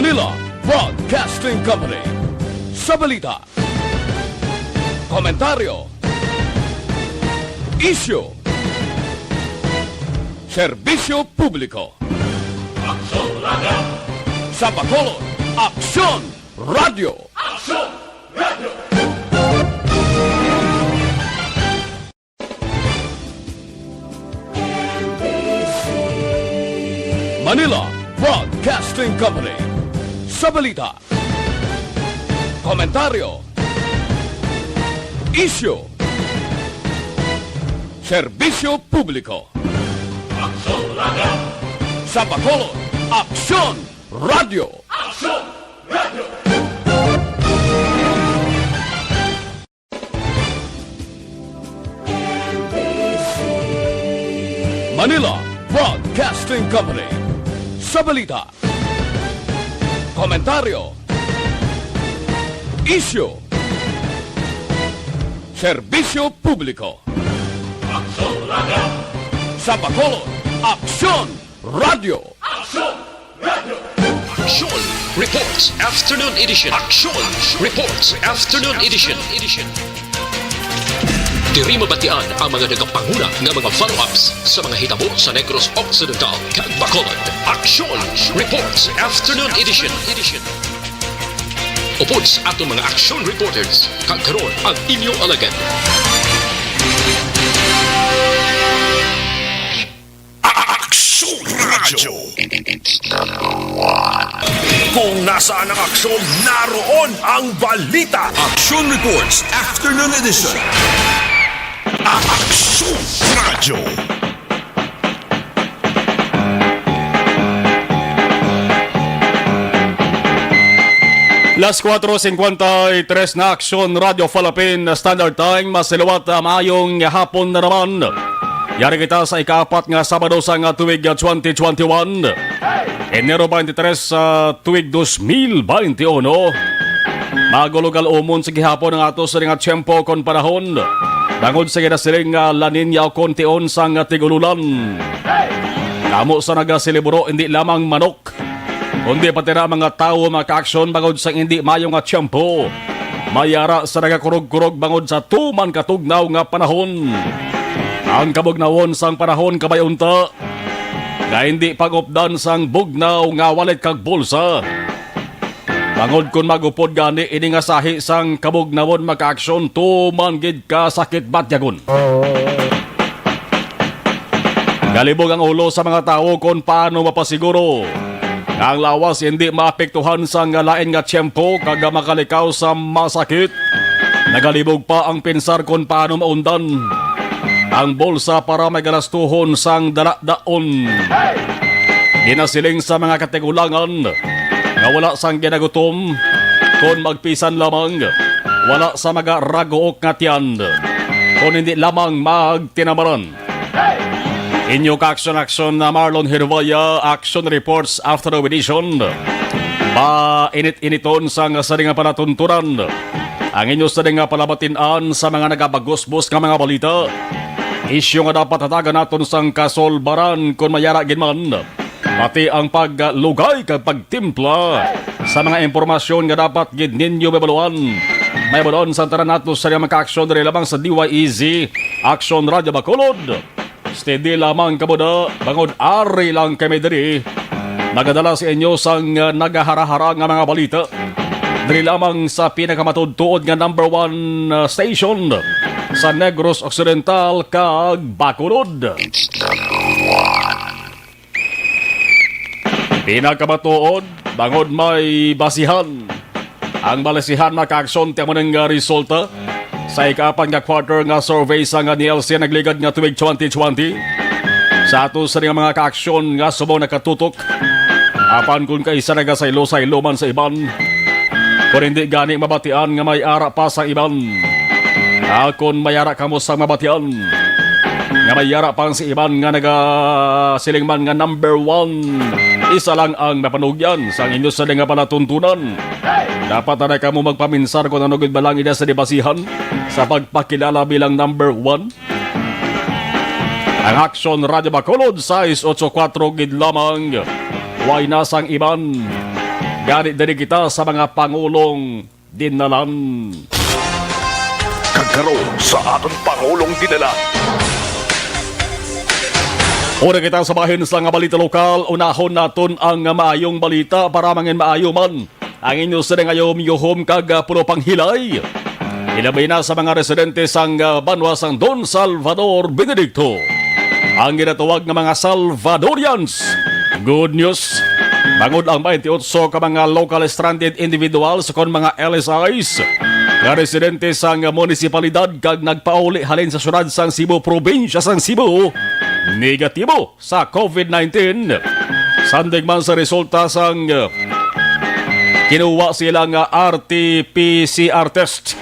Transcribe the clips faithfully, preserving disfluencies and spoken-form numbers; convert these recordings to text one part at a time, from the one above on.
Manila Broadcasting Company. Sa balita, komentaryo, isyu, serbisyo publiko. Aksyon Radio. Sa Bacolod, Aksyon Radio. Aksyon Radio. Manila Broadcasting Company. Sa balita, komentaryo, isyu, serbisyo publiko. Aksyon Radio. Sa Bacolod, Aksyon Radio. Aksyon Radio. Manila Broadcasting Company. Sa balita, komentaryo, isyu, serbisyo publiko. Aksyon Radio. Sa Bacolod, Aksyon Radio. Aksyon Radio. Aksyon Reports Afternoon Edition. Aksyon Reports Afternoon Edition. Diri mabatian ang mga nagapanguna nga mga follow-ups sa mga hitabo sa Negros Occidental kag Bacolod. Aksyon Reports Afternoon Edition. Upod sa aton mga action reporters, kag karon ang inyo alagad. Aksyon Radio. Kung nasaan ang aksyon, naroon ang balita. Action Reports Afternoon Edition. Aksyon Radio. Las kuwatro singkwenta y tres na, Aksyon Radio Philippine Standard Time. Mas liwat, ah, maayong hapon na naman. Yari kita sa ikaapat nga Sabado sang, ah, tuig, ah, twenty twenty-one. Enero twenty-three sa tuig dos mil bente uno. Magulugal umon sa gihapon ang ato sa nga tiyempo kon panahon. Bangod sa ginasiling nga La Niña o kon tion sang tig-ululan. Kamo sa nagaselebro, hindi lamang manok, kundi pati na mga tawo makaaksyon bangod sa hindi maayo nga tiyempo. Mayara sa nagakurog-kurog bangod sa tuman katugnaw nga panahon. Ang kabugnawon sang panahon kabay unta nga hindi pag-updan sang bugnaw nga wallet kag bulsa. Bangod kon mag-upod gani ini nga sahi sang kabugnawon, makaaksyon tuman gid ka sakit batyagon. Galibog ang ulo sa mga tawo kon paano mapasiguro nga ang lawas hindi maapektuhan sang lain nga tiyempo kag makalikaw sa masakit. Nagalibog pa ang pensar kon paano maundan ang bolsa para may galastuhon sang daladaon. Ginasiling sa mga katigulangan nga wala sang ginagutom kon magpisan lamang, wala sa mga raguok nga tiyan kon hindi lamang magtinamaran. Inyo ka-aksyon-aksyon na Marlon Hervaya, Action Reports After the Edition. Painit-initon sang sini nga palatuntunan ang inyo sini nga palabatin-an sa mga nagabagusbos nga mga balita. Isyu nga dapat hatagan naton sang kasolbaran kon mayara gid man. Pati ang paglugay kag pagtimpla sa mga impormasyon nga dapat gid ninyo mabaluan. Mabaluan sa tanan nato sa mga ka-aksyon diri lamang sa D Y E Z Action Radio Bacolod. Steady lamang kamo da, bangod ari lang kami diri. Nagadala sa inyo sang, uh, nagaharahara nga mga balita. Diri lamang sa pinakamatudtuod nga number one, uh, station sa Negros Occidental kag Bacolod. Pinakamatuod, bangod may basihan. Ang balisihan, mga ka-aksyon, ti amo ning, ah, resulta sa ikaapat nga quarter nga survey sang Nielsen nagligad nga tuig twenty twenty. Sa ato sa mga ka-aksyon nga subong nakatutok, apan kon kaisa nagasaylo-saylo man sa iban, kon hindi gani mabatian nga may ara pa sa iban. Ah, kon may ara kamo sa mabatian nga may ara pa sa iban nga nagasiling man nga number one, isa lang ang mapanugyan sang inyo sa nga palatuntunan. Dapat na kamo magpaminsar kung ano gid ba lang ina sa dibasihan sa pagpakilala bilang number one. Ang Aksyon Radio Bacolod, sais otso kuwatro gid lamang. Way na sang iban. Gani diri kita sa mga pangulong dinalan. Kag karon sa aton pangulong dinalan. Una kita sa bahin sa nga balita lokal, unahon naton ang maayong balita para mangin maayo man ang inyo sining ayom, yuhom kag, ah, puno panghilay. Ilabi na sa mga residente sang, ah, banwa sang Don Salvador Benedicto, ang ginatawag nga mga Salvadorians. Good news. Bangod ang twenty-eight ka mga local stranded individuals kon mga L S Is nga residente sang munisipalidad kag nagpauli halin sa siyudad sang Cebu, probinsya sang Cebu, negatibo sa COVID nineteen. Sandig man sa resulta sang, uh, kinuha sila nga R T P C R test.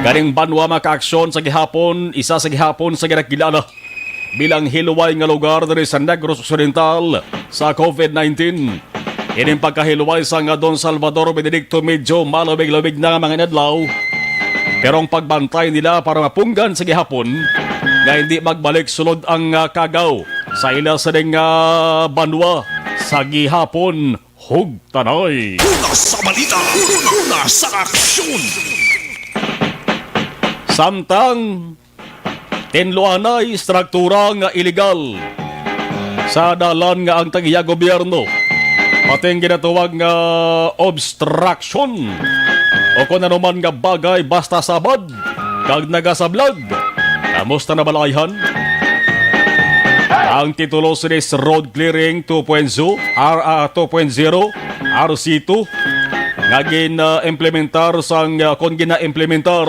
Kaning banwa, mga kaaksyon, sa gihapon, isa sa gihapon sa ginakilala bilang hilway nga lugar diri sa Negros Occidental sa COVID nineteen. Ining pagkahilway sang Don Salvador Benedicto medyo malawig-lawig na nga mga inadlaw, pero ang pagbantay nila para mapunggan sa gihapon nga hindi magbalik sulod ang, ah, kagaw sa ila sining, ah, banwa sa gihapon hugtanay. Una sa balita, una sa aksyon. Samtang tinluanay struktura nga iligal sa dalan nga ang tag-iya gobyerno, pati ang ginatawag nga obstruction o kon ano man nga bagay basta sabad kag nagasablag. Kamusta na, balayhan? Ang titulo sini is Road Clearing two point zero, R, ah, two point zero, R C two, nga gin-implementar sang, ah, kon gina-implementar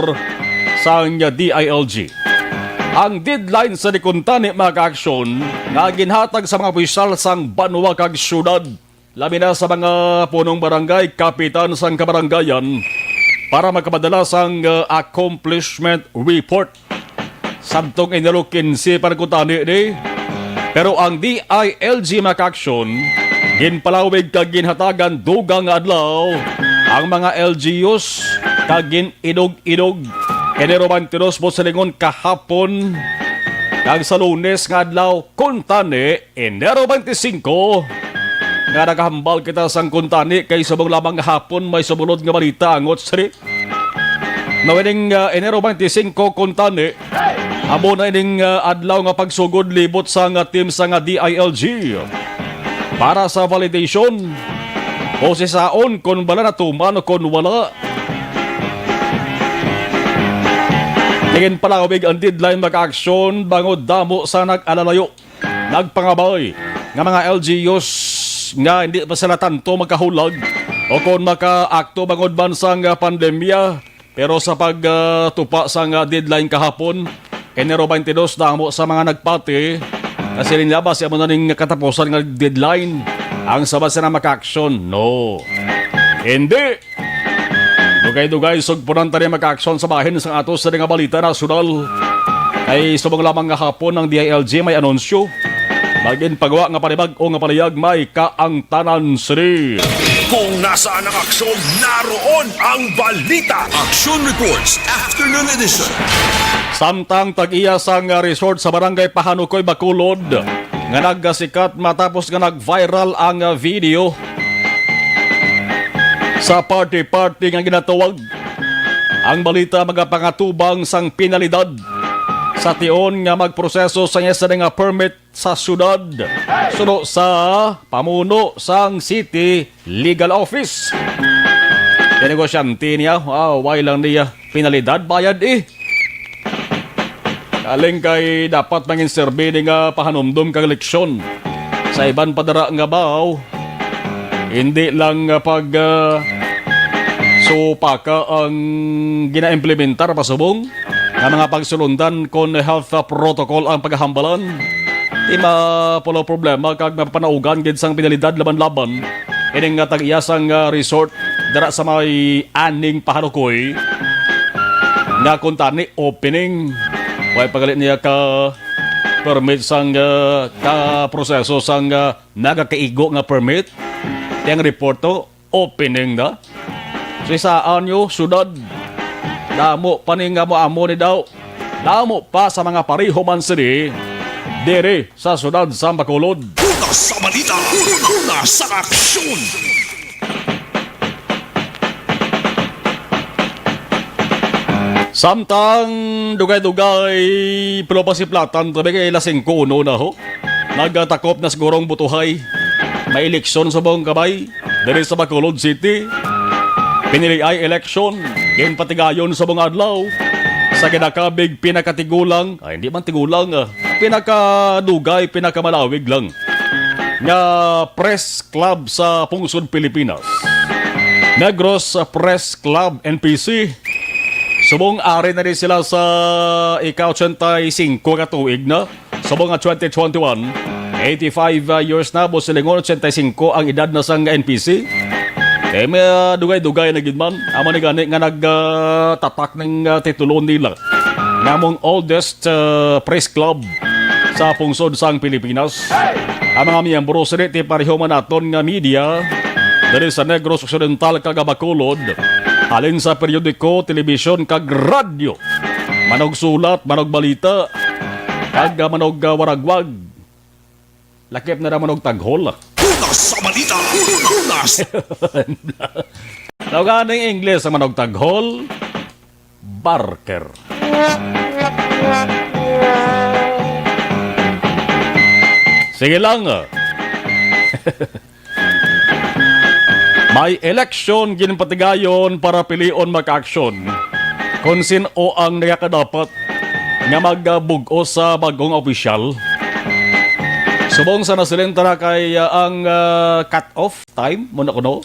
sang D I L G. Ang deadline sa dikuntani, mga kaaksyon, nga ginhatag sa mga opisyal sang banwa kag syudad, labi na sa mga punong barangay, kapitan sang kabarangayan, para makapadala sang, ah, accomplishment report sadtong Enero quince pa kuntani ni. Pero ang D I L G, mga kaaksyon, ginpalawig kag ginhatagan dugang nga adlaw ang mga L G Us kag gin-idog-idog. Enero twenty-two, buot silingon, kahapon, kag sa Lunes nga adlaw, kuntani, Enero twenty-five, nga nakahambal kita sang kuntani kay subong lamang nga hapon may sumulod nga balita angot sini. Now, ining, ah, Enero twenty-five, kuntani, amo na ining, ah, adlaw nga pagsugod libot sa nga team sa nga D I L G para sa validation, prosesaon kon bala natuman o kon wala. Ginpalawig ang deadline, mga kaaksyon, bangod damo sa nag-alalayo, nagpangabay nga mga L G Us nga hindi pa sila tanto makahulag o kon makaakto bangod man sang pandemya. Pero sa pag, ah, tupa sang, ah, deadline kahapon, Enero twenty-two, damo sa mga nagpati nga siling nila, "Basi amo na ning katapusan nga deadline, ang saba sina makaaksyon." No. Hindi. Dugay-dugay, sugpunan ta ni makaaksyon sa bahin sang ato sa nga balita nasyonal. Kay subong lamang nga hapon ang D I L G may anunsyo. Magin pagwa nga panibag-o nga palihog may kaangtanan sini. Kung nasaan ang aksyon, naroon ang balita. Aksyon Reports, Afternoon Edition. Samtang tag-iya sang resort sa Barangay Pahanukoy, Bacolod, nga nagasikat matapos nga nag-viral ang video sa party-party nga ginatawag. Ang balita magapangatubang sang penalidad sa tion nga magproseso sa iya sini nga permit sa syudad, suno sa pamuno sang City Legal Office. Kay negosyante niya, ah, wala lang niya penalidad, bayad, eh. Kaling kay dapat mangin serbi ni nga pahanumdom kag leksyon sa iban pa dira nga baw. Hindi lang nga pag, ah, supaka ang ginaimplementar pasubong nga mga pagsulundan kon health protocol ang paghambalan. Di ma-, pulo problema kag mapanaugan gid sang penalidad laban-laban ining nga tag-iya sang, ah, resort dira sa may Aning Pahanukoy nga kuntani opening. Way pagalit niya ka permit sang, ah, ka proseso sang, ah, nagakaigo nga permit. Tiyang report to, opening na. Sa isaan nyo, syudad. Damo pa ni nga mo amo ni daw. Damo pa sa mga pareho man sini. diri sa siyudad sa Bacolod. Una sa balita, una sa aksyon. Samtang dugay-dugay, pero pasiplatan tabi kay alas singko uno na ho. Nagatakop na siguro ang butuhay. May eleksyon sa buong kamay diri sa Bacolod City. Pinili ay eleksyon, ginpatigayon sa mga adlaw sa ginakabig pinakatigulang, ay, hindi man tigulang, ah, pinakadugay, pinakamalawig lang nga press club sa pungsod Pilipinas. Negros Press Club, N P C. Subong ari na rin sila sa ika-ochenta y cinco ka tuig na. Subong nga twenty twenty-one, eighty-five, ah, years na, buot silingon, ochenta y cinco ang edad na sang N P C. Eh, may, ah, dugay-dugay na gid man. Amo ni gani nga nag, ah, tatak ning, ah, titulo nila. Namong oldest, ah, press club sa pungsod sang Pilipinas. Ang mga miyembro sini ti pareho man naton nga media diri sa Negros Occidental kag Bacolod, halin sa periodiko, telebisyon kag radyo, manugsulat, manugbalita, kag, ah, manug, ah, waragwag. Lakip na naman og taghol. Una sa balita, una sa Tawag ning Ingles sa manugtaghol, barker. Sige lang. May eleksyon ginpatigayon para pilion, Maka Aksyon, kung sin-o ang nakakadapat nga magbug-os sa bagong opisyal. Subong sa nasiling ta na kay, ah, ang, ah, cut-off time, mo na kuno,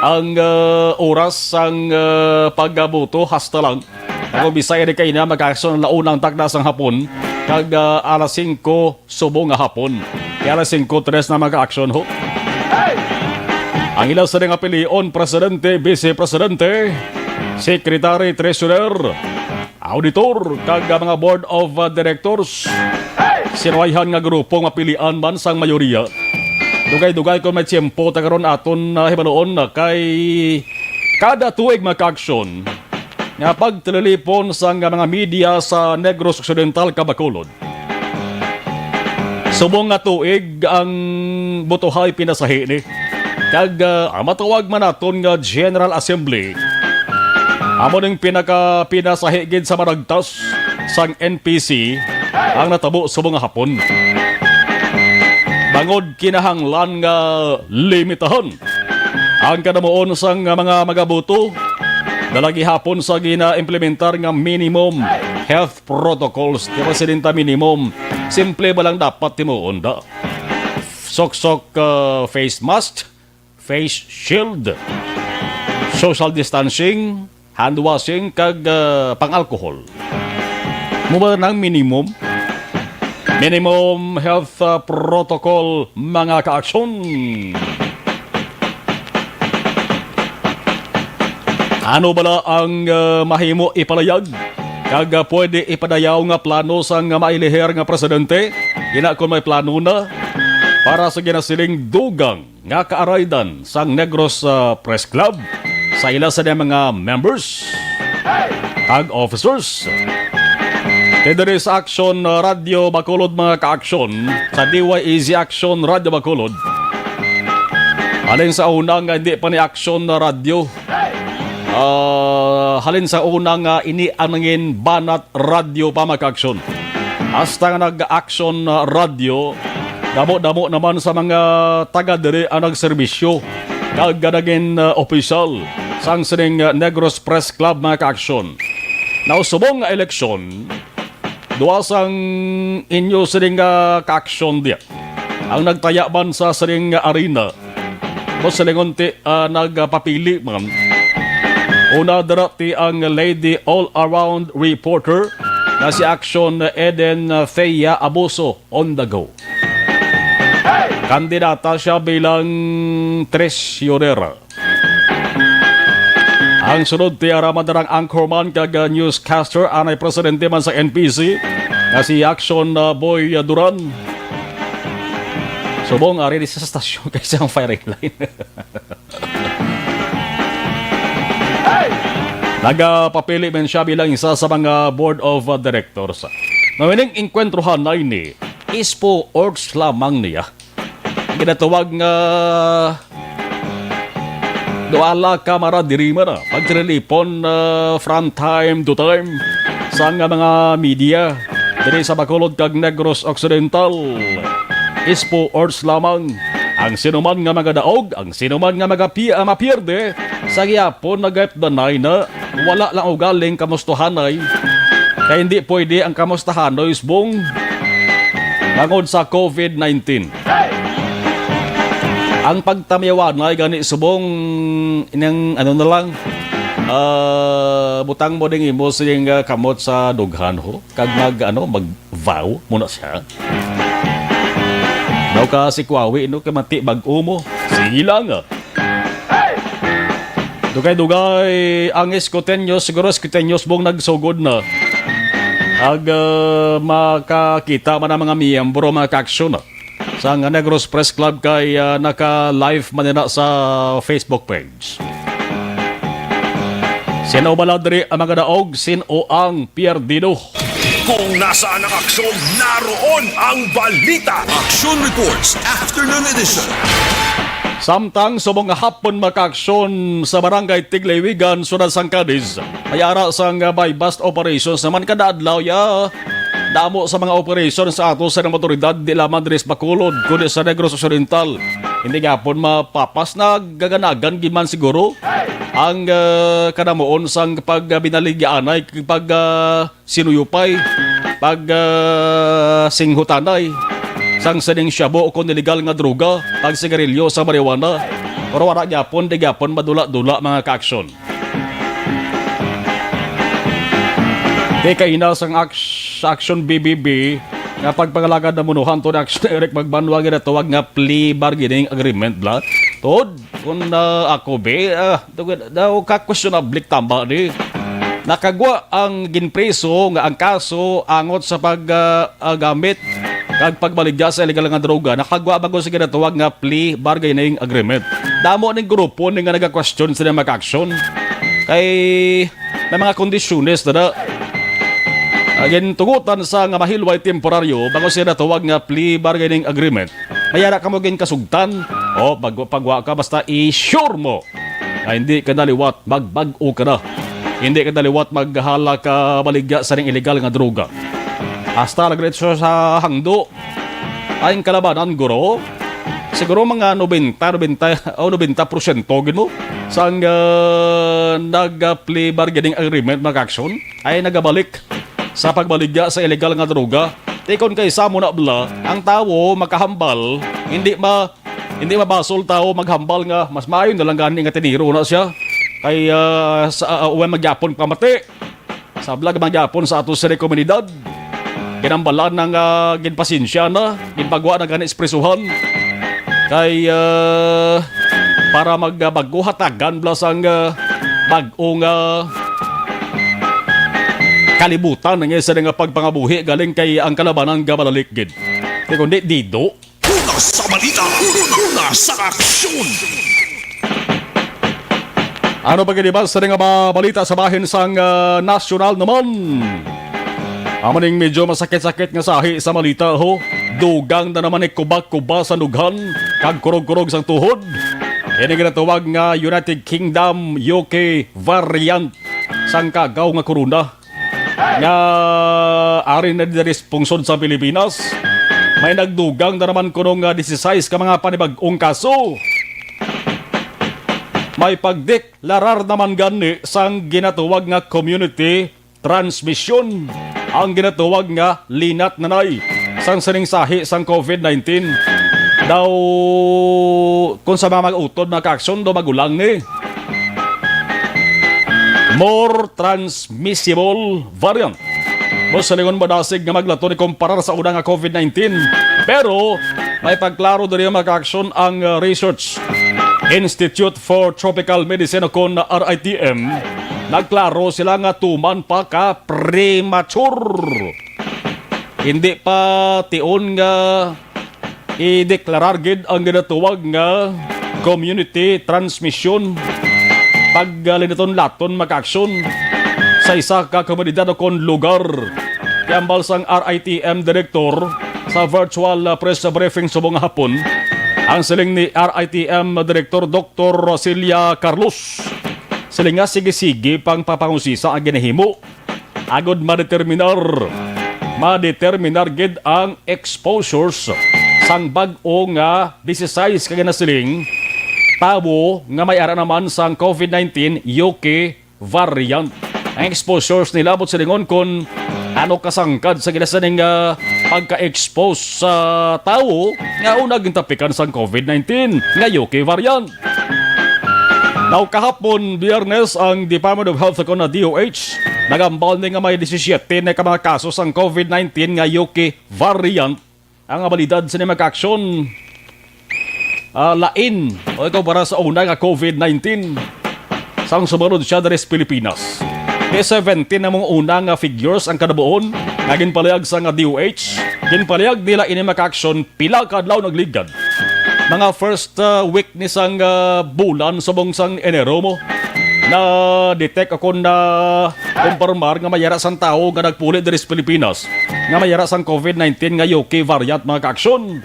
ang, ah, oras sang, ah, pagboto, hasta lang. Ako, Bisaya di kay na, Maka Aksyon, launa ang takna sang hapon, kag, ah, alas singko subong nga hapon. Kay alas singko tres na, Maka Aksyon, ho. Ang ila sini nga pilion, presidente, vice presidente, secretary, treasurer, auditor, kag, ah, mga board of, ah, directors. Sinuwayhan nga grupo nga pilian man sang mayoriya. Dugay-dugay kon may tiyempo ta karon aton, ah, hibaluon na kay kada tuig, Maka Aksyon, nga pagtililipon sang mga media sa Negros Occidental kag Bacolod. Subong nga tuig ang butuhay pinasahi ni. Kag, ah, ang matawag man naton nga General Assembly, amo ning pinaka pinasahi gid sa managtas sang N P C ang natabo subong nga hapon. Bangod kinahanglan nga limitahan ang kadamuon sang mga magaboto, dala gihapon sa gina-implementar nga minimum health protocols. Di ba, siling ta minimum? Simple ba lang dapat timuon da? Sok-sok, ah, face mask, face shield, social distancing, hand washing, kag, ah, pang-alcohol. Mo ba nang minimum? Minimum health, ah, protocol, Maka Aksyon. Ano bala ang, ah, mahimo ipalayag kag, ah, pwede ipadayaw nga plano sang mailihir nga presidente? Ina, kon may plano na para sa ginasiling dugang nga kaaraydan sang Negros, ah, Press Club sa ila sa mga members kag officers. Kay diri sa Aksyon, ah, Radyo Bacolod, Maka Aksyon, sa D Y A Z Aksyon Radyo Bacolod, halin sa una nga hindi pa ni Aksyon na radyo, ah, halin sa una nga ini ang nangin banat radyo pa, Maka Aksyon. Hasta nga nag-Aksyon, ah, Radyo, damo-damo naman sa mga taga diri ang nagserbisyo kag naging, ah, opisyal sang sining, ah, Negros Press Club, Maka Aksyon. Nausubong nga eleksyon, duha sang inyo sining, ah, ka-aksyon diya ang nagtaya man sa sining arena. Mo silingon ti, ah, nagpapili man. Una dira ti ang lady all-around reporter nga si Aksyon Eden Thea Abuso on the go. Kandidata siya bilang treasurer. Ang sunod ti ara man dira ang anchorman kag, ah, newscaster, anay presidente man sa N P C, nga si Action, ah, Boy, ah, Duran. Subong ari ni sa stasyon kay sa firing line. Nagapapili man siya bilang isa sa mga board of, uh, directors. Mawining engkwentruhan na ini sports lamang niya. Ang ginatawag nga duala ka mara diri man, ah, pagtililipon, ah, from time to time sa nga mga media diri sa Bacolod kag Negros Occidental. Sports lamang. Ang sinuman nga magadaog, ang sinuman nga magapi-, ah, mapierde, sa gihapon nagayap danay na wala lang ugaling kamustahanay. Kay hindi pwede ang kamustahanay subong bangod sa covid nineteen. Ang pagtamiyawanay gani subong inang ano na lang, ah, butang mo ding imo sing, ah, kamot sa dughan ho, kag mag, ano, mag-vow mo na siya. Daw ka si Kwawi, no, kay mati bag-o mo. Sige lang, ah. Dugay-dugay ang Escoteños, siguro Escoteños bong nagsugod na. Ag, ah, makakita man ang mga miyembro, mga kaaksyon, ah, sang Negros Press Club kay, ah, naka-live man nila sa Facebook page. Sino bala diri ang mga daog? Sino ang pierdido? Kung nasaan ang aksyon, naroon ang balita. Action Reports, Afternoon Edition. Samtang subong nga hapon, mga kaaksyon, sa Barangay Tiglaiwigan, Siyudad sang Cadiz, may ara sang buy-bust operations naman kada adlaw, ya. Damo sa mga operasyon sa ato sa mga otoridad, di lamang diri sa Bacolod, kundi sa Negros Occidental. Hindi gihapon mapapas, nagaganagan gid man siguro ang, ah, kanamuon sang pagbinaligyaanay, pag, ah, sinuyupay, pag, ah, singhutanay sang sining shabu o kon illegal nga droga, pag sigarilyo sa marijuana. Pero wala gyapon, di gyapon madula-dula, mga kaaksyon. Di kaina sang aks-, sa Action B B B nga pagpangalagad na munuhan to ni Action Eric Magbanwa ginatawag nga plea bargaining agreement, bla. Tod, kung, ah, ako, be, ah, tungod daw ka questionable tamba ni. Nakagwa ang ginpriso nga ang kaso angot sa pag, ah, ah, gamit kag pagbaligya sa illegal nga droga. Nakagwa bago sa ginatawag nga plea bargaining agreement. Damo ning grupo ni nga naga-question sa mga aksyon. Kay may mga kondisyones na na. Ah, gintugutan sa nga mahilway temporaryo bago siya natawag nga plea bargaining agreement. May ara kamo ginkasugtan. O, pag, pagwa ka, basta i-sure mo nga hindi ka na liwat, magbag-o ka na. Hindi ka na liwat, maghala ka baligya sa ning illegal nga droga. Hasta nagdiretso sa hangdo. Ay, ang kalabanan, guro, siguro mga nobenta, nobenta, o nobenta porsyento gid mo sang, ah, nag-plea bargaining agreement, mga aksyon, ay nagabalik sa pagbaligya sa illegal nga droga. Tikon kay sa mo na bala, ang tawo makahambal, hindi ma-, hindi mabasol tawo maghambal nga mas maayo na lang gani nga tiniro na siya. Kay, ah, sa, ah, uwan magyapon pamati. Sablag man gyapon sa ato sa komunidad. Ginambalan na nga ginpasensya na, ginpagwa na gani sa prisuhan. Kay, ah, para magbag-o hatagan bala sang, ah, bag-o nga kalibutan nga isa nga pagpangabuhi galing kay ang kalabanan nga malalik gid. Di kundi dido. Una sa balita, una sa aksyon. Ano pa gid ba sa nga mga balita sa bahin sang, ah, nasyonal naman? Amo ning medyo masakit-sakit nga sahi sa balita, ho. Dugang na naman ni kuba-kuba sa dughan kag kurog-kurog sang tuhod. Ini ginatawag nga United Kingdom U K variant sang kagaw nga corona nga ari na diri sa pungsod sa Pilipinas. May nagdugang na naman kuno nga disisais ka mga panibag-ong kaso. May pagdeklarar naman gani sang ginatawag nga community transmission, ang ginatawag nga linat nanay sang sining sahi sang covid nineteen. Daw, kung sa mga mag-utod, mga kaaksyon, daw magulang ni more transmissible variant. Mas silingon madasig nga maglaton ikumparar sa una nga covid nineteen. Pero may pagklaro diri, mga kaaksyon, ang, uh, Research Institute for Tropical Medicine o kon R I T M. Nagklaro sila nga tuman pa ka premature. Hindi pa tion nga ideklarar gid ang ginatawag nga community transmission, paglinaton-laton, mga kaaksyon, sa isa ka komunidad o kon lugar. Kay hambal sang R I T M director, sa virtual, ah, press briefing subong nga hapon ang siling ni R I T M Director Doktor Celia Carlos. Siling nga sige-sige pang papangusisa ang ginahimo agod madeterminar, madeterminar gid ang exposures sang bag-o nga disisais ka ginasiling tawo nga may ara naman sang COVID nineteen U K variant. Ang exposures nila buot silingon kon ano kasangkad sa gila sining, ah, pagka-expose sa tawo nga una gintapikan sang COVID nineteen nga U K variant. Now, kahapon, Biyernes, ang Department of Health kon na D O H nagambal ni nga may disisiete na ka mga kaso sang COVID nineteen nga U K variant. Ang abalidad sa mga aksyon, ah, lain o ikaw para sa una nga COVID nineteen. Sang sumunod siya diri sa Pilipinas. Kay seventeen na mga una nga figures ang kanabuon nga ginpalayag sa nga D O H. Ginpalayag nila ini mga aksyon pila ka adlaw nagligad. Mga first, ah, week ni sang, ah, bulan subong sang Enero mo na detect ako na kumpirmar nga may ara sang tawo nga nagpuli diri sa Pilipinas nga may ara sang COVID nineteen nga U K variant, mga kaaksyon.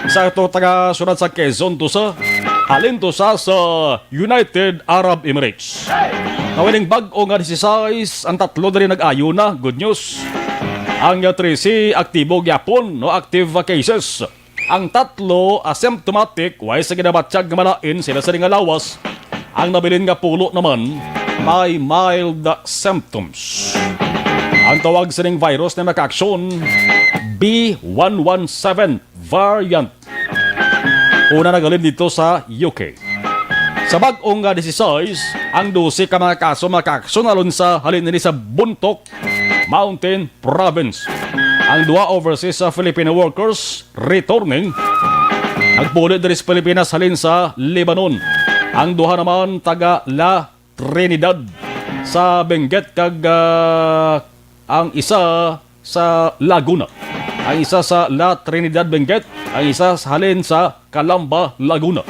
Sa ato taga syudad sa Quezon, tusa halin tusa sa United Arab Emirates. Nawining bag-o nga disisais, ang tatlo diri nag-ayo na. Good news. Ang trese aktibo gyapon, no, active cases. Ang tatlo asymptomatic, way sa ginabatyag nga malain sila sa nga lawas. Ang nabilin nga pulo naman may mild symptoms. Ang tawag sining virus na makaaksyon, B one one seven variant. Una naghalin dito sa U K. Sa bag-ong nga disisais, ang dose ka mga kaso makaaksyon halin sa halin nini sa Bontoc Mountain Province. Ang duha overseas sa Filipino workers returning nagpuli diri sa Pilipinas halin sa Lebanon. Ang duha naman taga La Trinidad sa Benguet kag, ah, ang isa sa Laguna. Ang isa sa La Trinidad Benguet, ang isa sa halin sa Calamba, Laguna.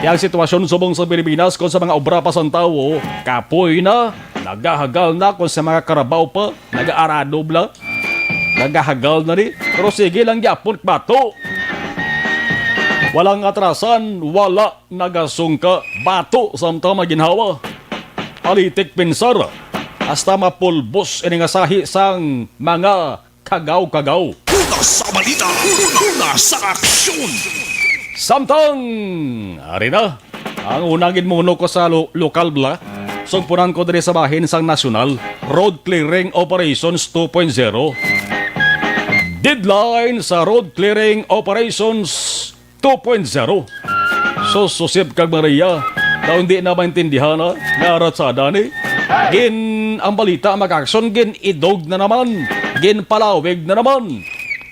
Kaya ang sitwasyon subong sa Pilipinas kung sa mga obra pa sang tawo, kapoy na, nagahagal na kung sa mga karabaw pa, nagaarado bla, nagahagal na ni. Pero sige lang gyapon, bato. Walang atrasan, wala nagasungka, bato samtang maginhawa. Alitik pinsar, hasta mapulbos ini nga sahi sang mga kagaw-kagaw. Una sa balita, una sa aksyon. Samtang, ari na, ang unang ginmuno ko sa lo-, lokal bla, sugpunan ko diri sa bahin sang nasyonal, road clearing operations two point zero. Deadline sa road clearing operations two point zero. Sus, Josep kag Maria, daw hindi na maintindihan na nga ratsada ni. Gin, ang balita, mga kaaksyon, gin-idog na naman, ginpalawig na naman.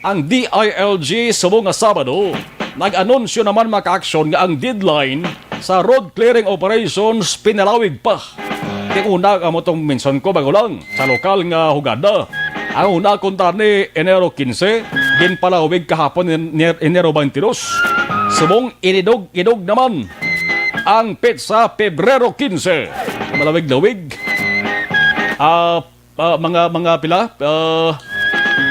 Ang D I L G subong nga Sabado, nag-anunsyo naman, mga kaaksyon, nga ang deadline sa road clearing operations pinalawig pa. Di una, amo tong mention ko bago lang, sa lokal nga hugada. Ang una, kuntani, Enero quince, ginpalawig kahapon, Ene-, Enero twenty-two. Subong inidog-idog naman ang petsa, Pebrero quince. Malawig-lawig. Ah, ah, mga, mga pila? Ah,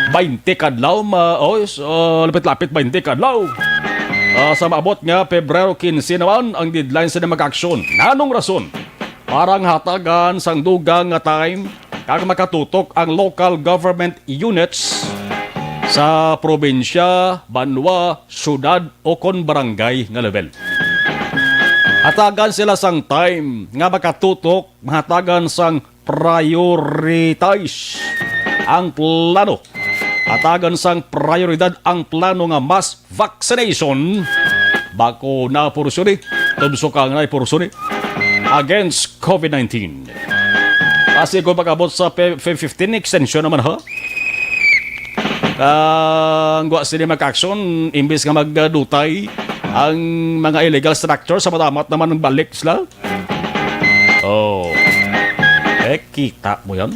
twenty kadlaw, ma-, oh, s-, ah, lapit-lapit twenty kadlaw. Ah, sa maabot nga Pebrero quince naman ang deadline sa mga aksyon. Nanong rason? Para nga hatagan sang dugang nga time kag makatutok ang local government units sa probinsya, banwa, syudad, o kon barangay nga level. Hatagan sila sang time nga makatutok, mahatagan sang prioritize ang plano. Hatagan sang prioridad ang plano nga mass vaccination. Bakuna, porsyoni, tubso ka nga porsyoni, against COVID nineteen. Kasi kung pag-abot sa Feb, Feb fifteen, extension naman, ha? Ang gwa sila mag-action, imbis nga magdutay ang mga illegal structure, sa madamat naman ang balik sila. Oh. Eh, kita mo yan?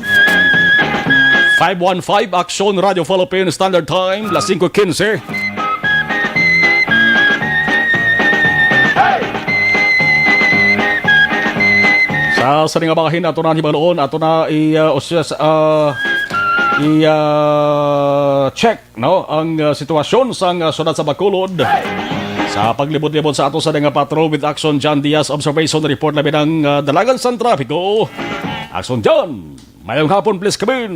Five one five Action Radio Philippines Standard Time, las singko quince. Sa sining nga bahin, ato na hibaluon, ato na i, uh, usas, uh, i-check, no, ang ah, sitwasyon sa ah, siyudad sa Bacolod. Sa paglibot-libot sa ato sa nga patrol with Action John Diaz, observation report labi ng ah, dalagan sang trapiko. Action John, mayong hapon, please come in.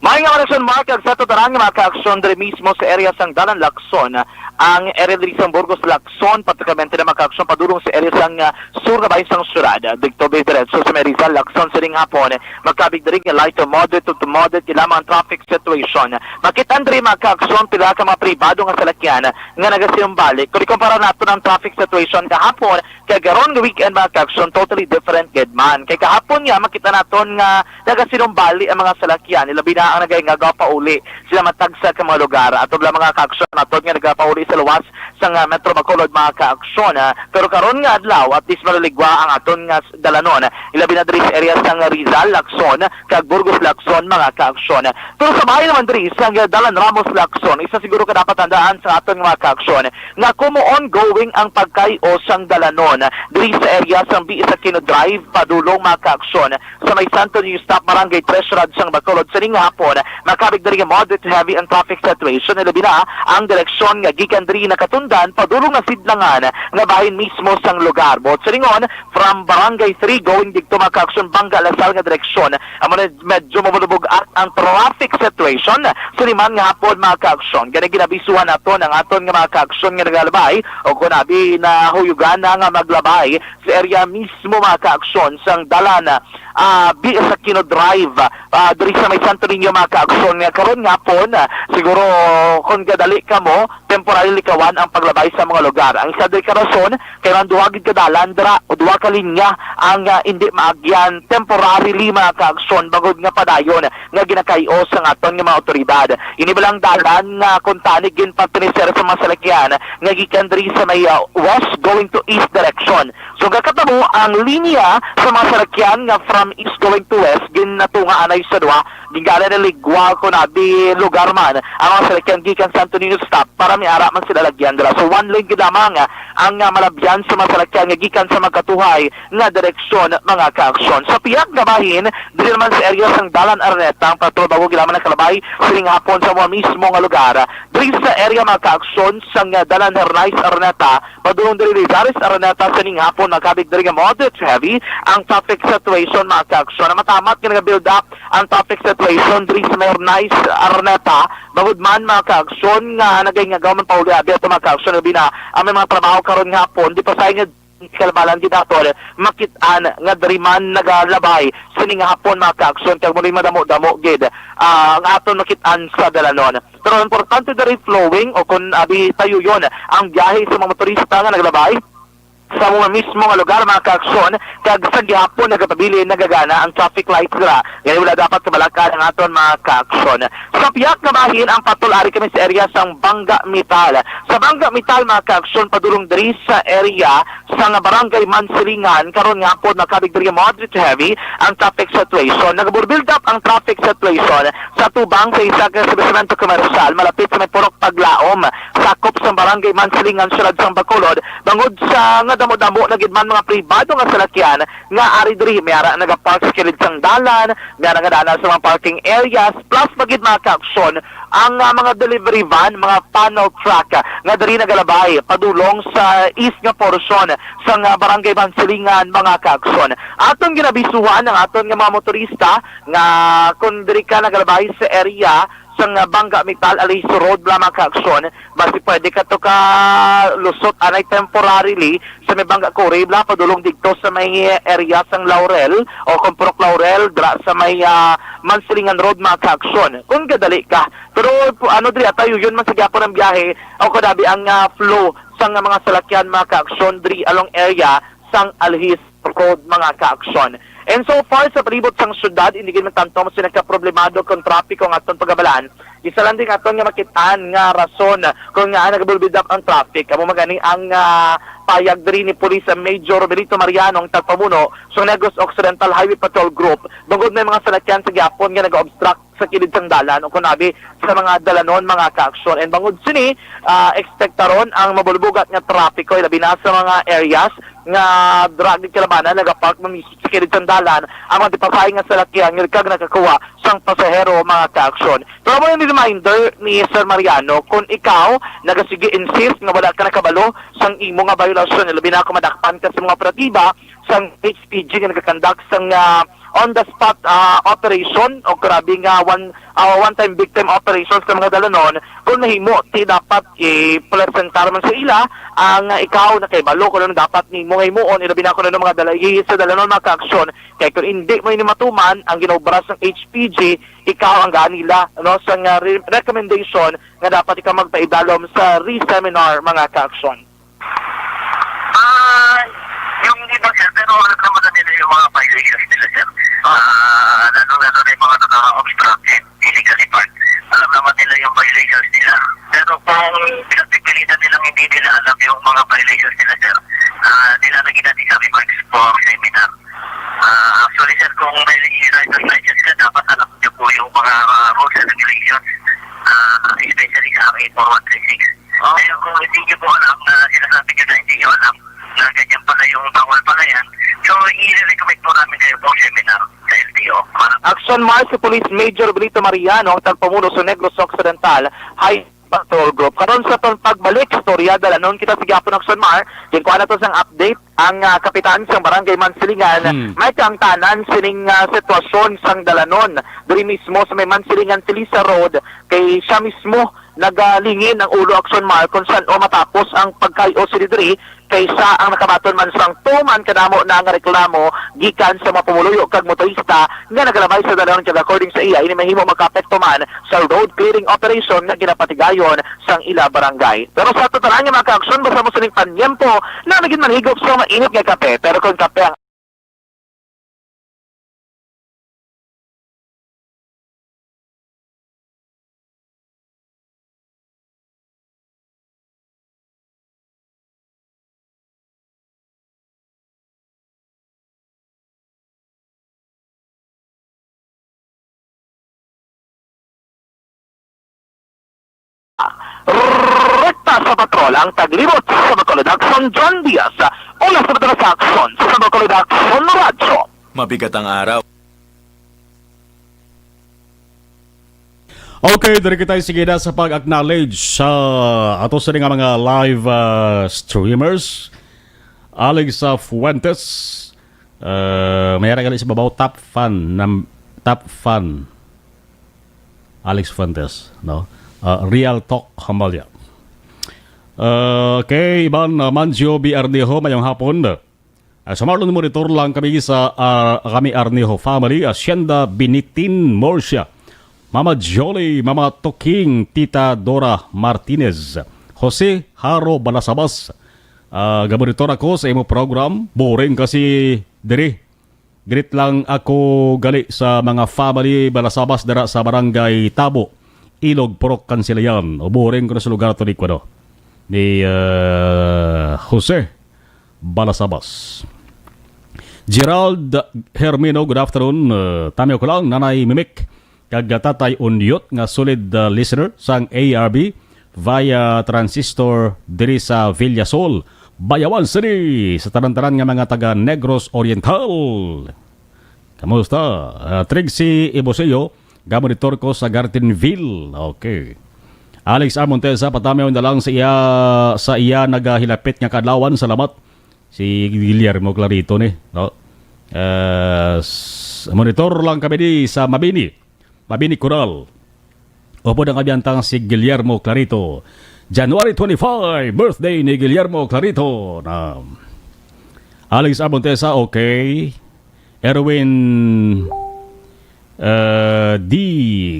May nga oras, Mark, ag sa tutaran nga mga kaaksyon diri mismo sa area sang Dalan Lacson, ang area diri sang Burgos Lacson, partikularmente na mga kaaksyon padulong sa area sang ah, sur nga bahin sang syudad, digto diretso sa may Rizal Lacson sining hapon, makabig diri nga light to moderate to moderate lamang ang traffic situation. Makit-an diri mga kaaksyon pila ka mga pribado nga salakyan nga nagasinumbalik. Kung ikumpara nato ang traffic situation kahapon, kay karon nga weekend, mga kaaksyon, totally different gid man. Kay kahapon nga, makita naton nga nagasinumbali ang mga salakyan, ilabi na ang nagahingagaw pauli sila matagsa ka mga lugar. Ato lang mga kaaksyon naton nga nagapauli sa luwas sa nga Metro Bacolod, mga kaaksyon. Ah, pero karon nga adlaw, at least maluligwa ang aton nga s- dalanon. Ilabi na diri sa area sa nga Rizal, Lacson, kag Burgos, Lacson, mga kaaksyon. Pero sa bahin naman diri sa nga Dalan Ramos, Lacson, isa siguro ka dapat tandaan sa aton nga mga kaaksyon nga kumo ongoing ang pagkay-o sang dalanon diri sa area sang B S Aquino Drive padulong, mga kaaksyon, sa may Santo Niño Stop, Barangay Tres, Syudad sang Bacolod. Sining hapon, makabig diri nga moderate to heavy ang traffic situation, ilabi na ang direksyon nga gikan diri nakatundan padulong nga sidlangan nga bahin mismo sang lugar. Buot silingon, from Barangay three going didto, mga kaaksyon, Bangga, Lasal nga direksyon, amo na medyo mabulubog-at ang traffic situation. Sini man nga hapon, mga kaaksyon, gani ginabisuhan naton ang aton nga mga kaaksyon nga nagalabay o kon abi nahuyugan na nga maglabay sa area mismo, mga kaaksyon, sang dalan, ah, B S Aquino Drive, ah, diri sa may Santo Niño, mga kaaksyon, nga karon nga hapon, ah, siguro kung gadali kamo, temporary likawan ang paglabay sa mga lugar. Ang isa diri ka rason kay man duha gid ka dalan dira o duha ka linya ang, ah, indi maagyan temporarily, mga kaaksyon, bangod nga padayon nga ginakay-o sang aton nga mga awtoridad. Ini bala ang dalan nga kuntani ginpatinisir sa mga salakyan nga gikan diri sa may, ah, west going to east direction. So, gakatabo ang linya sa mga salakyan nga from east going to west, ginatunga anay sa duha, gingala na ligwa kon abi lugar man ang mga salakyan gikan Santo Niño Stop para miara man sila lagyan dira. So, one lane gid lamang ang, ah, malabyan sa mga salakyan nga gikan sa magkatuhay nga direksyon, mga kaaksyon. Sa pihak nga bahin, diri naman sa area sang Dalan Araneta, ang patrol bag-o gid lamang nakalabay sining hapon sa mga mismo nga lugar. Diri sa area, mga kaaksyon, sang, ah, Dalan Hernais Araneta, padulong diri Lizares Araneta, sining hapon makabig diri nga moderate to heavy ang traffic situation, mga kaaksyon. Ang matamat nga nag-build up ang traffic situation diri sa may Hernais Araneta, bangod man, mga kaaksyon, nga nagahingagaw man pauli abi ato, mga kaaksyon, labi na ang may mga trabaho karon nga hapon, di pa sa inyo kalbalan gid aton makit-an nga diri man nagalabay sini nga hapon, mga kaaksyon, kag muli madamo-damo gid, ah, ang aton makit-an sa dalanon. Pero importante diri flowing o kon abi tayuyon ang biyahe sa mga motorista nga naglabay sa mga mismo nga lugar, mga kaaksyon, kag sa gihapon nagapabilin nagagana ang traffic lights dira. Gani wala dapat kabalak-an ang aton mga kaaksyon. Sa pihak nga bahin ang patrol, ari kami sa area sang Bangga Metal. Sa Bangga Metal, mga kaaksyon, padulong diri sa area sang Barangay Mansilingan, karon nga hapon makabig diri moderate to heavy ang traffic situation. Nagabuild up ang traffic situation sa tubang sa isa ka establishmento komersyal malapit sa may Purok Paglaom, sakop sa Barangay Mansilingan, Syudad sang Bacolod, bangod sa nga damo-damo na gid man mga pribado nga salakyan nga ari diri, may ara nagapark sa kilid sang dalan, may ara nga daan sa mga parking areas, plus pa gid, mga kaaksyon, ang, ah, mga delivery van, mga panel truck, ah, nga diri nagalabay padulong sa east nga portion sang, ah, Barangay Mansilingan, mga kaaksyon. Aton ginabisuhan ang aton nga mga motorista nga kung diri ka nagalabay sa area sang, ah, Bangga Metal, Aliso Road, mga kaaksyon, basi pwede ka to ka lusot anay temporarily sa may Bangga Curry, bla, padulong didto sa may area sang Laurel o Kumpurok Laurel, dra sa may, ah, Mansilingan Road, mga kaaksyon. Kung gadali ka. Pero pu-, ano diri, atayo, yun man sa gyapon ang biyahe o kadabi ang, ah, flow sang mga salakyan, mga kaaksyon, diri along area sang Alhis Road, mga kaaksyon. And so far, sa palibot sang syudad, hindi gid man tanto mo sila kaproblemado kung trapiko ang aton pagabalan. Isa lang din aton nga makitaan nga rason kung nga nagabulbid up ang traffic. Amo magani ang, ah, payag diri ni Police Major Benito Mariano, ang tagpamuno sa Negros Occidental Highway Patrol Group, bangod may mga salakyan sa gyapon nga nag-obstruct sa kilid sang dalan o kunabi sa mga dalanon, mga kaaksyon. And bangod sini, ah, ekspektaron ang mabulbugat nga trapiko, ilabi na sa mga areas nga drug kalabanan nagapark mamisi sa kilid sang dalan ang mga dipasahi nga salakyan nga kag nakakuha sang pasahero, mga kaaksyon. Pero mo yung reminder ni Sir Mariano, kung ikaw nagasige insist nga wala ka nakabalo sang imo nga violasyon, labi na kung madakpan ka sa mga operatiba sang H P G nga nagakandak sang ah, on the spot ah, operation o grabe nga one ah, one time big time operation sa mga dalanon, kung nahimo, ti dapat ipresentar man sa ila ang ah, ikaw nakahibalo kung ano dapat nimo nga himuon, ilabi na kung ano mga dala sa dalanon, mga kaaksyon. Kay kung hindi mo ini matuman ang ginaobra sang H P G, ikaw ang ganila, no, sa nga re- recommendation nga dapat ikaw magpaidalom sa re-seminar, mga kaaksyon. Ah, yung iba, sir, pero alam naman na nila yung mga violations nila, sir. Ah, lalo-lalo na yung mga naka-obstructed, illegally parked. Alam naman nila yung violations nila. Pero kung pinagpipilitan nilang hindi nila alam yung mga violations nila, sir, ah, nila lagi natin sa remarks for seminar. Ah, actually, sir, kung may driver's license ka, dapat alam niyo po yung mga ah, rules and regulations, ah, especially sa R A four one three six. Ah. Kaya kung hindi niyo po alam na sinasabi niyo na hindi niyo alam na ganyan pala yung bawal pala yan, so i-recommend po namin kayo for seminar sa L T O. Para Action March si Police Major Benito Mariano, ang tagpamuno sa Negros Occidental High Patrol Group. Karon sa aton pagbalik, istorya, dalanon kita sa gihapon, Action Mar. Ginkuha nato sang update ang ah, kapitan sang Barangay Mansilingan. Hmm. May kaangtanan sining ah, sitwasyon sang dalanon diri mismo sa may Mansilingan Tilisa Road, kay siya mismo nagalingin ang ulo, Action Mar, kung san-o matapos ang pagkayo sini diri, kay siya ang nakabaton man sang tuman kadamo na nga reklamo gikan sa mga pumuluyo kag motorista nga nagalabay sa dalanon, kag according sa iya, ini mahimo makaapekto man sa road clearing operation nga ginapatigayon sang ila barangay. Pero sa ato tanan nga mga kaaksyon, basta mo sining panyempo na naging manhigop sa mainit nga kape. Pero kung kape ang Rekta sa patrol ang taglibot sa Bacolod Action, John Diaz. Una sa Bacolod Action, sa Bacolod Action Radyo. Mabigat ang araw. Okay, diri kita sige na sa pag-acknowledge sa ato sa nga mga live ah, streamers. Alex ah, Fuentes, ah, may ara gali sa babaw, top fan, nam, top fan. Alex Fuentes, no? Ah, Real Talk Hambalya. Ah, kay Iban ah, Manjo B. Arnejo, mayong hapon. Ah, sa Marlon, monitor lang kami sa ah, kami Arnejo family, Hacienda Binitin, Murcia. Mama Jolie, Mama Toking, Tita Dora Martinez, Jose Haro Balasabas. Ah, gamonitor ako sa imo program. Boring kasi diri. Greet lang ako gali sa mga family Balasabas dira sa Barangay Tabo, Ilog, Purok Kansilian. O boring ko na sa lugar to ni kuno, ni ah, Jose Balasabas. Gerald Hermino, good afternoon. Uh, tamiyo ko lang, Nanay Mimik, kag Tatay Unyot nga solid uh, listener sang A R B via transistor diri sa Villasol, Bayawan City, sa tanan-tanan nga mga taga Negros Oriental. Kamusta? Uh, Trixie Iboseo, gamonitor ko sa Gardenville. Okay. Alex R. Montesa, patamiw na lang sa iya, sa iya nagahilapit nga kadlawan. Salamat. Si Guillermo Clarito ni, no? Eh, s- monitor lang kami di sa Mabini. Mabini Coral. Upod ang abiyantang si Guillermo Clarito. January twenty-five, birthday ni Guillermo Clarito. Na Alex Abonte sa okay. Erwin eh, D.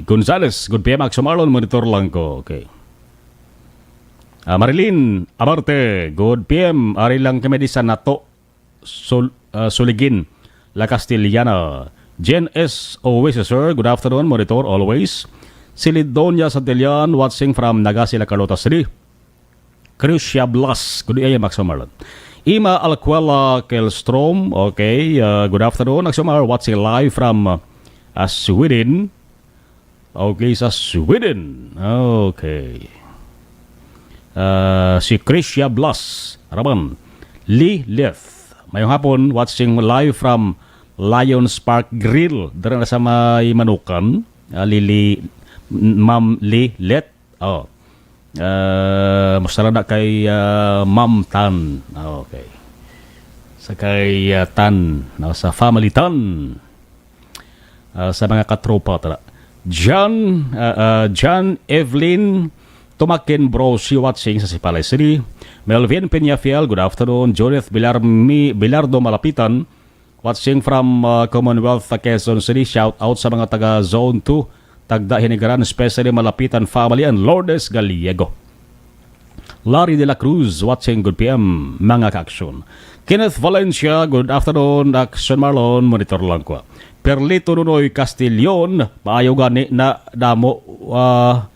Gonzales, good P M, Axo Marlon, monitor lang ko. Okay. Ah, Marilyn Abarte, good P M, ari lang kami di sa Nato, Sul, ah, Suligin, La Castellana. Jen S. Oasis, sir, good afternoon, monitor always. Si Lidonia Santillan, watching from Nagasi, La Carlota City. Crucia Blas, good day, Max Marlon. Ima Alcuela Kelstrom, okay, uh, good afternoon, Max Mar, watching live from uh, uh, Sweden. Okay, sa Sweden. Okay. Uh, si Crucia Blas, Raman. Lee Leth. Mayong hapon, watching live from Lions Park Grill. Dira na sa may Manukan, ah, Lili, Ma'am Lilet. Oh. Ah, musta na kay, ah, Ma'am Tan? Ah, okay. Sa kay, ah, Tan, no, sa family Tan. Ah, sa mga katropa, tara. John, ah, ah, John Evelyn Tumakin, bro, si watching sa Sipalay City. Melvin Peñafiel, good afternoon. Judith Bilar, Mi-, Bilardo Malapitan, watching from, ah, Commonwealth, ah, Quezon City. Shout out sa mga taga Zone two, Tagda Hinigaran, especially Malapitan family and Lourdes Gallego. Larry de la Cruz, watching, good P M, mga ka-aksyon. Kenneth Valencia, good afternoon, Aksyon Marlon, monitor lang ko. Perlito Nunoy Castillon, maayo gani na damo, ah,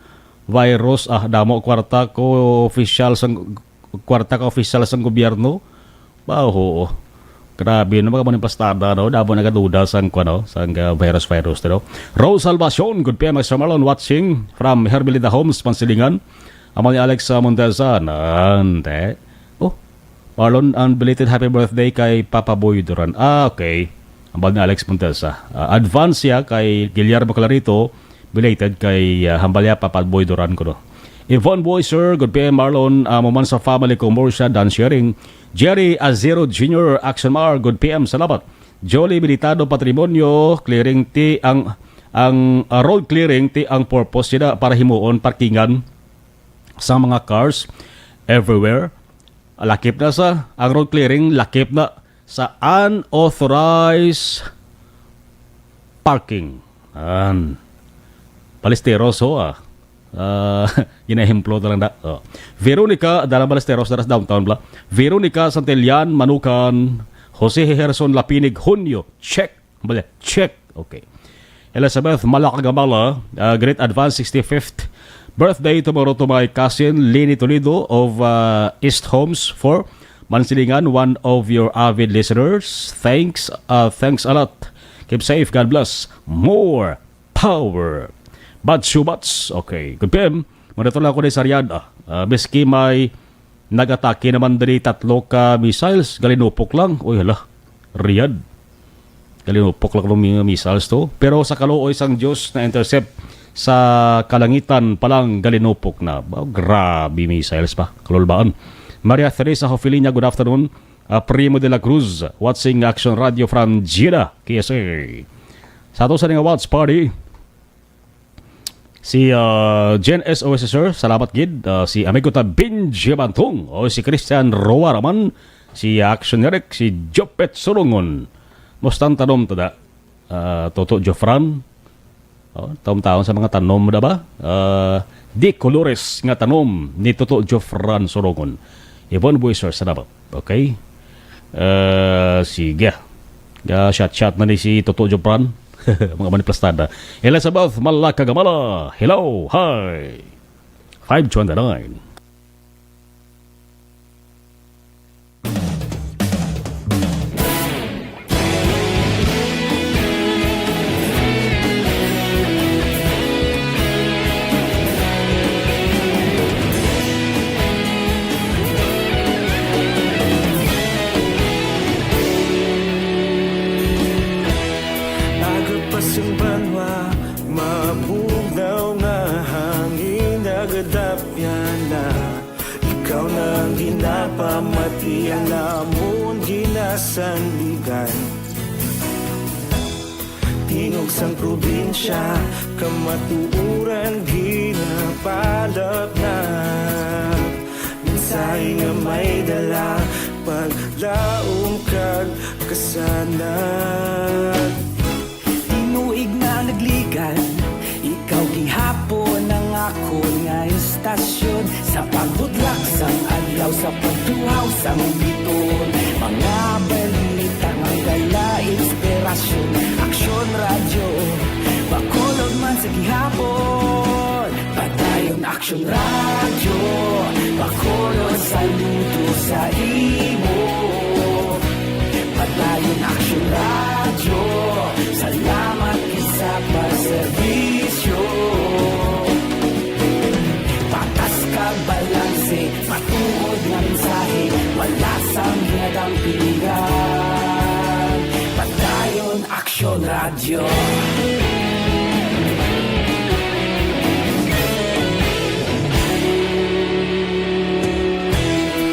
virus, ah, damo kwarta ko official sang, kwarta ka official sang gobyerno. Ba, oo. Grabe, no, mga maniplastada, no? Damo nagaduda sang, kuwan, no? Sang, ah, virus, virus, no? Rose Salvacion, good P M, Aksyon Marlon, watching from Hermelinda Homes, Pansilingan. Amo ni Alex, ah, Montesa, nante. Oh, Marlon, ang belated happy birthday kay Papa Boy Duran. Ah, okay. Ambal ni Alex Montesa. Ah, advance siya kay Guillermo Clarito, belated kay, ah, hambal niya, Papa Boy Duran kuno. Yvonne Boyser, good P M Marlon, amo man sa family ko, Morsha, Dan Sharing, Jerry Azero Junior, Action Mar, good P M, salamat. Jolly Militado, Patrimonio, clearing ti ang, ang, ah, road clearing ti ang purpose sila para himuon parkingan sa mga cars everywhere. Lakip na sa, ang road clearing, lakip na sa unauthorized parking. An. Ballesteros, ho, ah. Ah, ginahemplo na lang da. Oh. Veronica, Dalang Ballesteros, dara sa downtown, bla. Veronica Santillan, Manukan, Jose Herson Lapinig, Hunyo, check. Bala, check. Okay. Elizabeth Malakagamala, uh, great advance sixty-fifth birthday tomorrow to my cousin Leni Toledo of, uh, East Homes for Mansilingan, one of your avid listeners. Thanks, uh, thanks a lot. Keep safe. God bless. More power. Batsu bats. Okay. Good P M. Monitor lang ako ni Sariada. Uh, miski may nag-atake naman diri tatlo ka missiles, galinupok lang. Uy, hala. Riyadh. Galinupok lang ng mga missiles to. Pero sa kaluoy sang Diyos na intercept sa kalangitan pa lang galinupok na. Ba, grabe missiles pa. Kalulbaan. Maria Teresa Hofiliña, good afternoon. Ah, Primo de la Cruz, watching Action Radio from Jeddah, K S A. Sa ato sa nga watch party, si, ah, Jen S O S, sir, salamat gid. Ah, si amigo ta Benji Bantong, o si Christian Roa Raman, si Action Eric, si Jopet Sulungon. Mustang tanom ta da? Ah, Toto Jofran. Oh, taon-taon sa mga tanom na ba? Ah, di colores nga tanom ni Toto Jofran Sulungon. Yvonne Buiser, salamat. Okay? Ah, sige. Ga-shot-shot na ni si Toto Jofran. Mga maniplastada. Elizabeth Malakagamala. Hello. Hi. Five twenty-nine. Aga pa sang banwa, mabugnaw nga hangin, nagadapyan na. Ikaw na ang ginapamati, ang amon ginasandigan. Tingog sang probinsya, kamatuoran ginapalapnap. Mensahe nga may dala, paglaom kag kasanag. Tinuig na nagligan, ikaw gihapon ang akon nga istasyon. Sa pagbudlak sang adlaw, sa pagtuhaw sang bituon, mga balita nga dala inspirasyon. Aksyon Radyo, Bacolod man sa gihapon. Padayon Aksyon Radyo, Bacolod, saludo sa imo. Padayon Aksyon Radyo, salamat gid sa pagserbisyo. Patas kag balanse, matuod nga mensahe, wala sang ginadampigan.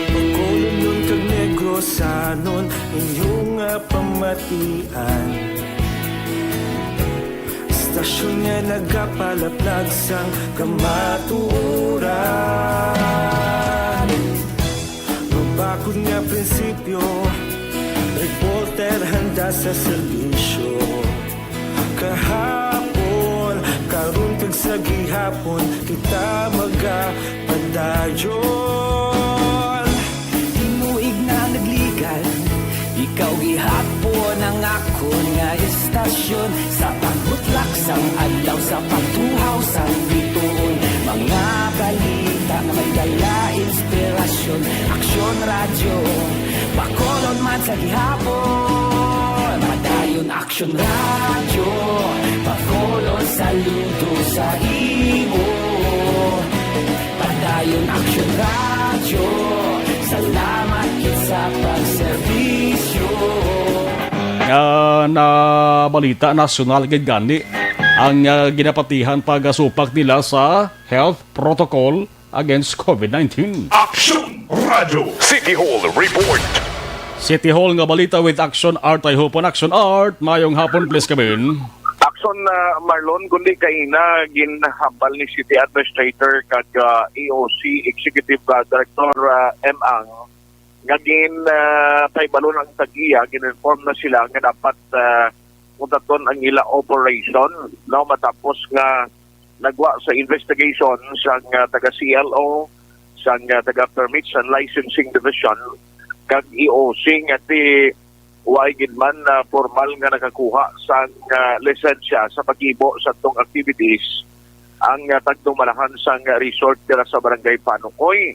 Bacolodnon kag Negrosanon, inyo nga pamatian. Istasyon nga nagapalaplag sang kamatuoran. Mabakod nga prinsipyo, reporter handa sa serbisyo. Kahapon, karon kag sa gihapon, kita magapadayon. Tinuig na nagligan, ikaw gihapon ang akon nga istasyon. Sa pagbutlak sang adlaw, sa pagtuhaw sang bituon, mga balita nga may dala inspirasyon. Aksyon Radyo, Bacolod man sa gihapon. Padayon Aksyon Radyo, Bacolod saludo sa imo. Padayon Aksyon Radyo, salamat gid sa pagserbisyo. Nga na balita nasyonal gid gani ang, ah, ginapatihan pagasupak nila sa health protocol against covid nineteen. Aksyon Radyo City Hall Report. City Hall nga balita with Action Art. Ay hupon Action Art. Mayong hapon, please, kabin. Action, ah, Marlon, kundi kaina ginhambal ni City Administrator kag, ah, E O C Executive, ah, Director, ah, M Ang nga gin, ah, pahibalo ang tag-iya, gin-inform na sila nga dapat, ah, kutaton ang ila operation, no, matapos nga nagwa sa investigation sang, ah, taga C L O, sang, ah, taga Permits and Licensing Division, kag E O C nga ti wala gid man, ah, formal nga nakakuha sang, ah, lisensya sa paghibo sa tong activities ang, ah, tagdumalahan sang resort dira sa Barangay Panukoy.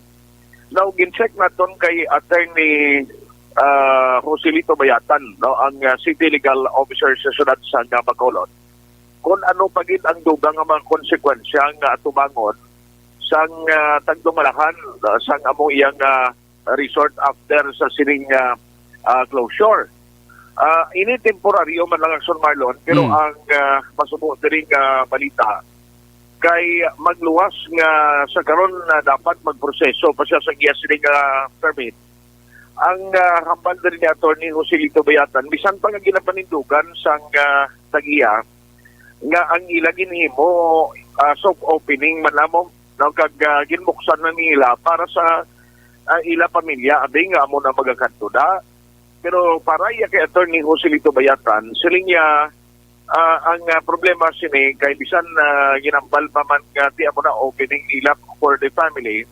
Now, gin-check naton kay Attorney, ah, Joselito Bayatan, no, ang, ah, City Legal Officer sa siyudad sang, ah, Bacolod, kung ano pa gid ang dugang nga mga konsekwensya nga atubangon sang, ah, tagdumalahan, ah, sang amo iyang, ah, resort after sa sining, ah, ah, closure. Ah, ini temporaryo man lang, Action Marlon, pero Hmm. ang, ah, masubo diri nga balita kay magluwas nga sa karon na dapat magproseso pa siya sa iya sining, ah, permit. Ang, ah, hambal diri ni Attorney Joselito Bayatan, bisan pa nga ginapanindugan sang, ah, tag-iya nga ang ila ginhimo, ah, soft opening man lamang, no, kag, ah, ginbuksan na nila para sa, ah, ila pamilya, abi nga amo na magakadto da. Pero para iya kay Attorney Joselito Bayatan, siling niya, ah, ang, ah, problema sini kay bisan, ah, ginambal pa man nga ti amo na opening nila for the family,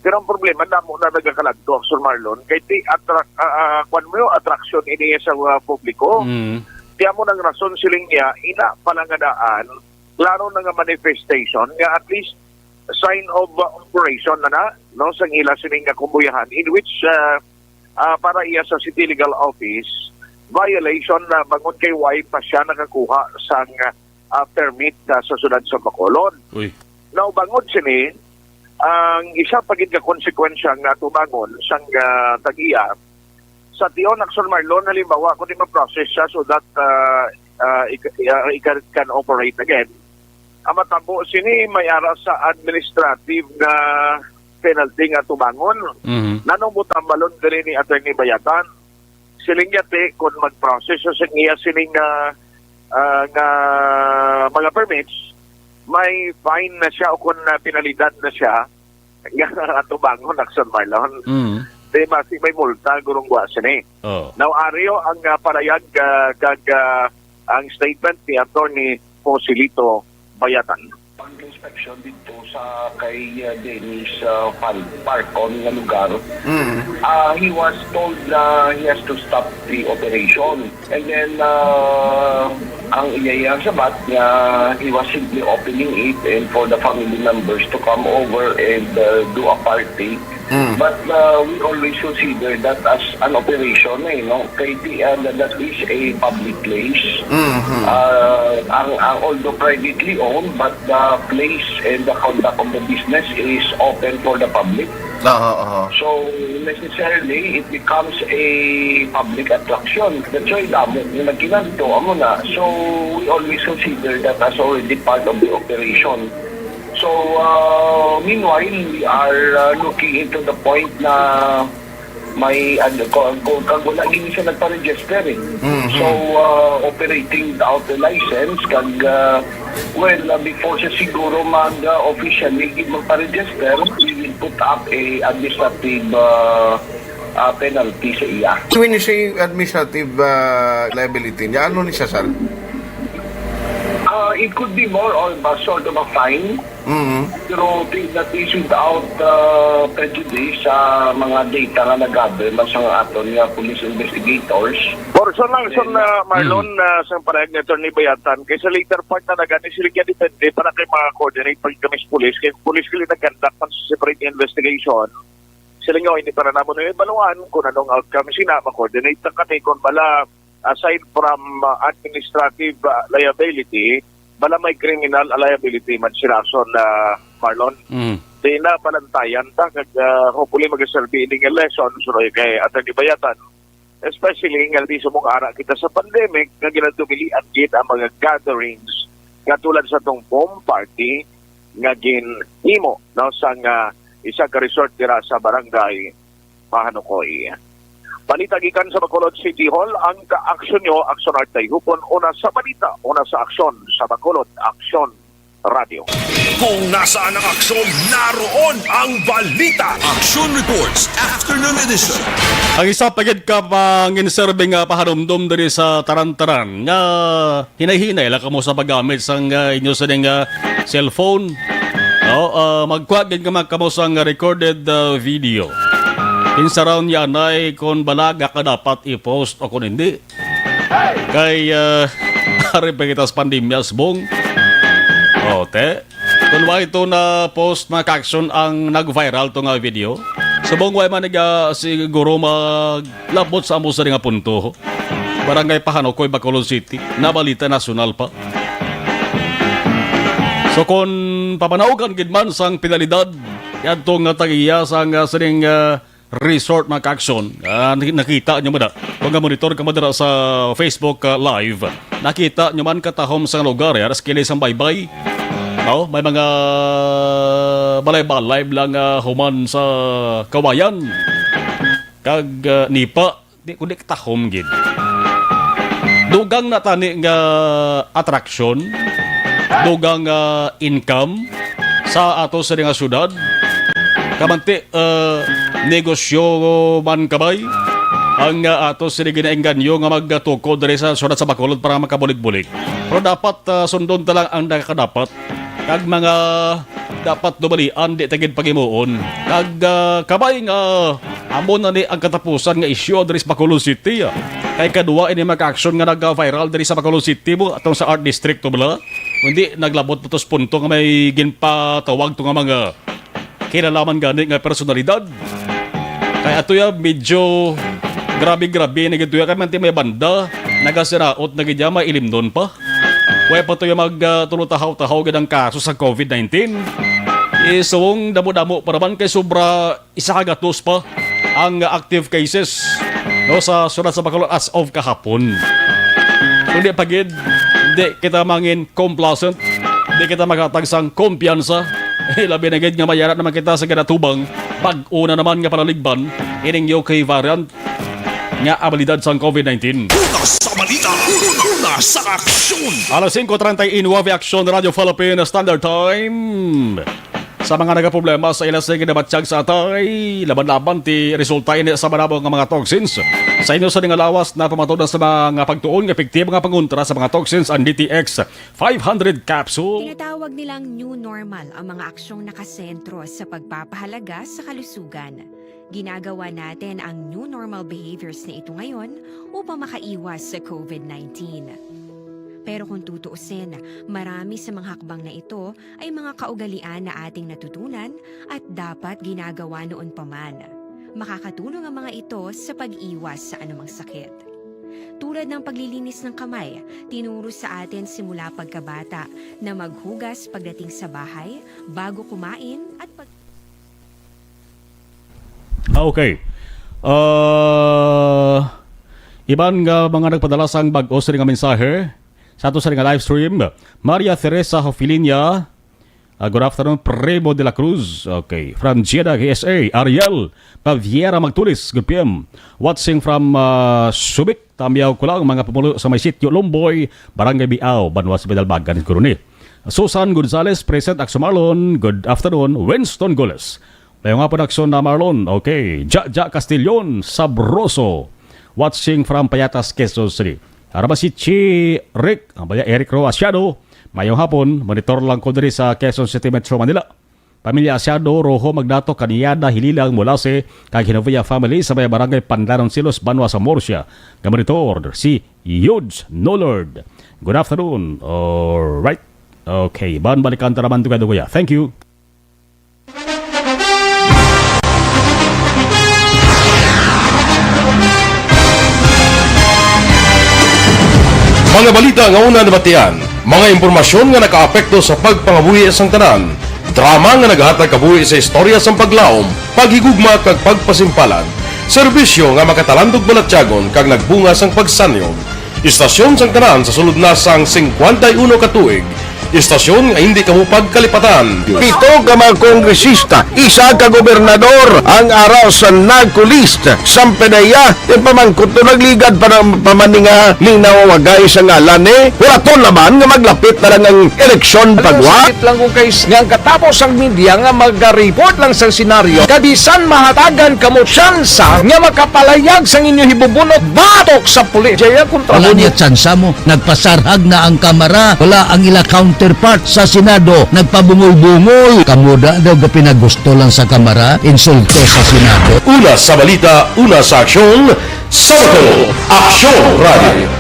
pero ang problema, damo na nagakaladto, Sir Marlon, kay ti attract, ah, ah, kwan mo yung attraction ini sa mga publiko. Mm. Ti amo nang rason, siling niya, ina pala nga daan, klaro na nga manifestation nga at least sign of, uh, operation na na, no, sang ila sining nga kumbuyahan, in which, uh, uh, para iya sa City Legal Office, violation na bangon kay why pa siya nakakuha sang, uh, permit, uh, sa siyudad sa Bacolod. Uy. Now, bangod sini, ang isa pa gid nga konsekwensya nga tubangon sang, uh, tag-iya, sa tion, Action Marlon, halimbawa, kung di ma-process siya so that, uh, uh, it, uh, it can, can operate again, ang matabo sini may ara sa administrative nga penalty nga tubangon. Mhm. Nanong butambalon diri ni Attorney Bayatan? Siling niya, ti, kung mag-process sa iya sining, ah, ah, nga mga permits, may fine na siya o kung, ah, penalidad na siya, nga atubangon, Action Marlon. Mm. Di ba, si may multa, gurong wa sini. Oh. Now, ari ang, ah, parayag, ah, kag, ah, ang statement ni Attorney Joselito Bayatan. Pag-inspection dito sa kay, uh, Dennis, uh, Fal-, Falcon nga lugar, Mm. uh, he was told na he has to stop the operation. And then, uh, ang iya sabat nga he was simply opening it and for the family members to come over and, uh, do a party. Mm. But, uh, we always consider that as an operation, eh, no? Kay di, uh, that is a public place. Mhm. Uh, ang, ang, although privately owned, but the place and the conduct of the business is open for the public. Aha, aha. So, necessarily, it becomes a public attraction. That's why damo nga nagkinanto, amo na. So, we always consider that as already part of the operation. So, uh, meanwhile, we are uh, looking into the point na may, ano, kung, kung, kag wala gini siya nagpa-register eh. Mhm. So, uh, operating without the license, kag, uh, well, uh, before siya siguro mag, uh, officially magpa-register, we will put up a administrative, uh, uh, penalty sa iya. So, when you say administrative, uh, liability niya, ano ni siya, sir? Uh, it could be more or ba sort of a fine. Mm-hmm. Pero thi-, that is without, uh, prejudice sa mga data nga nag-gather man sa aton nga police investigators. Portion lang, son, Then, na Marlon, Mm. na sa parehag ni Attorney Bayatan, kay sa later part na nagani sila kaya depende para kay mga coordinate pag kami sa police, kay police kaya nag-conduct ng separate investigation. Sila nga, hindi para namo na ibaluan kung anong outcome sila, ma-coordinate na kami kung bala, aside from, uh, administrative, uh, liability, bala may criminal liability man sila, son, na Marlon. Mm. Di na palantayan ta, kag, uh, hopefully mag-serve ini nga lesson, suroy kay Attorney Bayatan. Especially nga di sumong ara kita sa pandemic, nga ginadumilian gid ang mga gatherings, katulad sa tong foam party nga ginhimo, no, sang, uh, isa ka resort dira sa barangay Pahanukoy. Balita gikan sa Bacolod City Hall, ang ka-aksyon nyo, Aksyon Art Tayhupon, una sa balita, una sa aksyon sa Bacolod Aksyon Radio. Kung nasaan ang aksyon, naroon ang balita. Action Reports, Afternoon Edition. Ang isa pa gid ka panginserving, ah, pahanumdom diri sa taran-taran nga hinay-hinay lang kamo sa paggamit sang, ah, inyo sining, ah, cellphone. O, ah, magkuha gid kamo, kamo sang recorded, ah, video. Kinsa raw niya anay kon bala nga ka dapat i-post o kon hindi. Kay, ah, ari pa kita sa pandemya, subong. O, te. Kon wa ito na post, mga ka-aksyon, ang nag-viral to nga video, subong wa man naga siguro maglabot sa amo sa nga punto. Barangay Pahanukoy, Bacolod City, nabalita nasyonal pa. So, kung pamanawgan gid man sang penalidad, yadto nga tagiya sang, ah, sining, ah, resort, mga ka-aksyon, ah, naki-, nakita nyo man na. Kung nga monitor ka man dira sa Facebook, ah, Live, nakita nyo man katahom sa lugar, eh, aras kilid sang baybay. No? May mga balay-balay lang, ah, human sa kawayan. Kag, ah, nipa, di, kundi tahom gid. Dugang na tani nga atraksyon, dugang nga income sa ato sa nga syudad. Kamanti, ah, negosyo man kabay ang, ah, ato sa ginaengganyo nga magtukod diri sa syudad sa Bacolod para makabulig-bulig. Pero dapat, ah, sundon ta lang ang nakadapat. Kag mga dapat dumalian, di ta gid paghimuon. Kag, ah, kabay nga amo na ni ang katapusan nga isyu diri sa Bacolod City, ah. Kay kadua ini, mga ka-aksyon, nga nag-viral diri sa Bacolod City mo, atong sa Art District to bala. Kundi naglabot pa to sa punto nga may ginpatawag to nga mga kinalaman gani nga personalidad. Kay ato ya, medyo grabe-grabe na gid to ya. Kay manti may banda, nagasiraot na gid ya, may ilimnon pa. Way pa to ya mag, ah, tulo tahaw-tahaw gid ang kaso sa COVID nineteen. Isong damo-damo pa naman kay sobra isa ka gatos pa ang active cases, no, sa syudad sa Bacolod as of kahapon. Kung di pa gid, di kita mangin complacent, di kita maghatag sang kumpiyansa. Labi na gid nga mayara naman kita sa ginatubang, bag-o na naman nga panaligban, ining U K variant nga abalidad sang COVID nineteen. Una sa balita, una sa aksyon. Alas singko treinta y nueve, Aksyon Radio Philippines Standard Time. Sa mga nagaproblema sa ila sa ginabatyag sa atay, laban-laban ti resulta ini sa malabo nga mga toxins. Sa inyo sa nga lawas, napamatod na sa mga pagtuon nga epektibo nga pangontra sa mga toxins ang D T X five hundred capsule. Tinatawag nilang new normal ang mga aksyong nakasentro sa pagpapahalaga sa kalusugan. Ginagawa natin ang new normal behaviors na ito ngayon upang makaiwas sa COVID nineteen. Pero kung tutuusin, marami sa mga hakbang na ito ay mga kaugalian na ating natutunan at dapat ginagawa noon pa man. Makakatulong ang mga ito sa pag-iwas sa anumang sakit. Tulad ng paglilinis ng kamay, tinuro sa atin simula pagkabata na maghugas pagdating sa bahay, bago kumain at pag- Ah, okay. Ah, iban nga mga nagpadala sang bag-o sini nga mensahe sa ato sini nga live stream. Maria Teresa Hofilinia, ah, good afternoon, Primo de la Cruz. Okay. From Jeddah, U S A, Ariel Paviera Magtulis, good P M. Watching from, ah, Subic, Tamyaw ko lang mga pumulo sa may sitio Lomboy, Barangay Biao, Banwa sa Bidalbagan, siguro ni. Susan Gonzales, present, Action Marlon, good afternoon. Winston Goles, mayong hapon, Action na Marlon. Okay, Jaja Castillon, Sabroso, watching from Payatas, Quezon City. Arabasichi Rick, ang baya Eric Roa Siado, mayong hapon, monitor lang ko diri sa Quezon City, Metro Manila. Pamilya Asiado, Rojo, Magdato, Kaniyada, Hililang, Mulase, kag Genovia family sa may barangay Pandanon, Silos, Banwa sa Murcia. Nga monitor si Yudes Nolord. Good afternoon. All right. Okay, ban balikan ta naman duga-duga. Thank you. Mga balita nga una nabatian, mga impormasyon nga nakaapekto sa pagpangabuhi sang tanan, drama nga nagahatag kabuhi sa istorya sang paglaom, paghigugma kag pagpasimpalan, serbisyo nga makatalandog balatyagon kag nagbunga sang pagsanyog. Istasyon sang tanan sa sulod na sang singkwenta y uno ka tuig, istasyon nga hindi kamo pagkalipatan. Pito ka mga kongresista, isa ka gobernador, ang ara sa NAGCO list. Sampe na iya, ti pamangkot to nagligad pa ng pamaninga, minaw wagay sa ngalan ni. Wala to naman nga maglapit na lang ang eleksyon pagwa. Sakit lang kung kay nga ang katapos ang media nga magareport lang sa senaryo, kabisan mahatagan kamo tsansa nga makapalayag sang inyo hibubunot batok sa pulis. Jaya kontra Wala mo niya tsansa mo. Nagpasarhag na ang Kamara. Wala ang ila counterpart sa Senado. Nagpabungol-bungol. Kamo da daw gapinagusto lang sa Kamara, insulto sa Senado. Una sa balita, una sa aksyon, sa Bacolod, Aksyon Radio.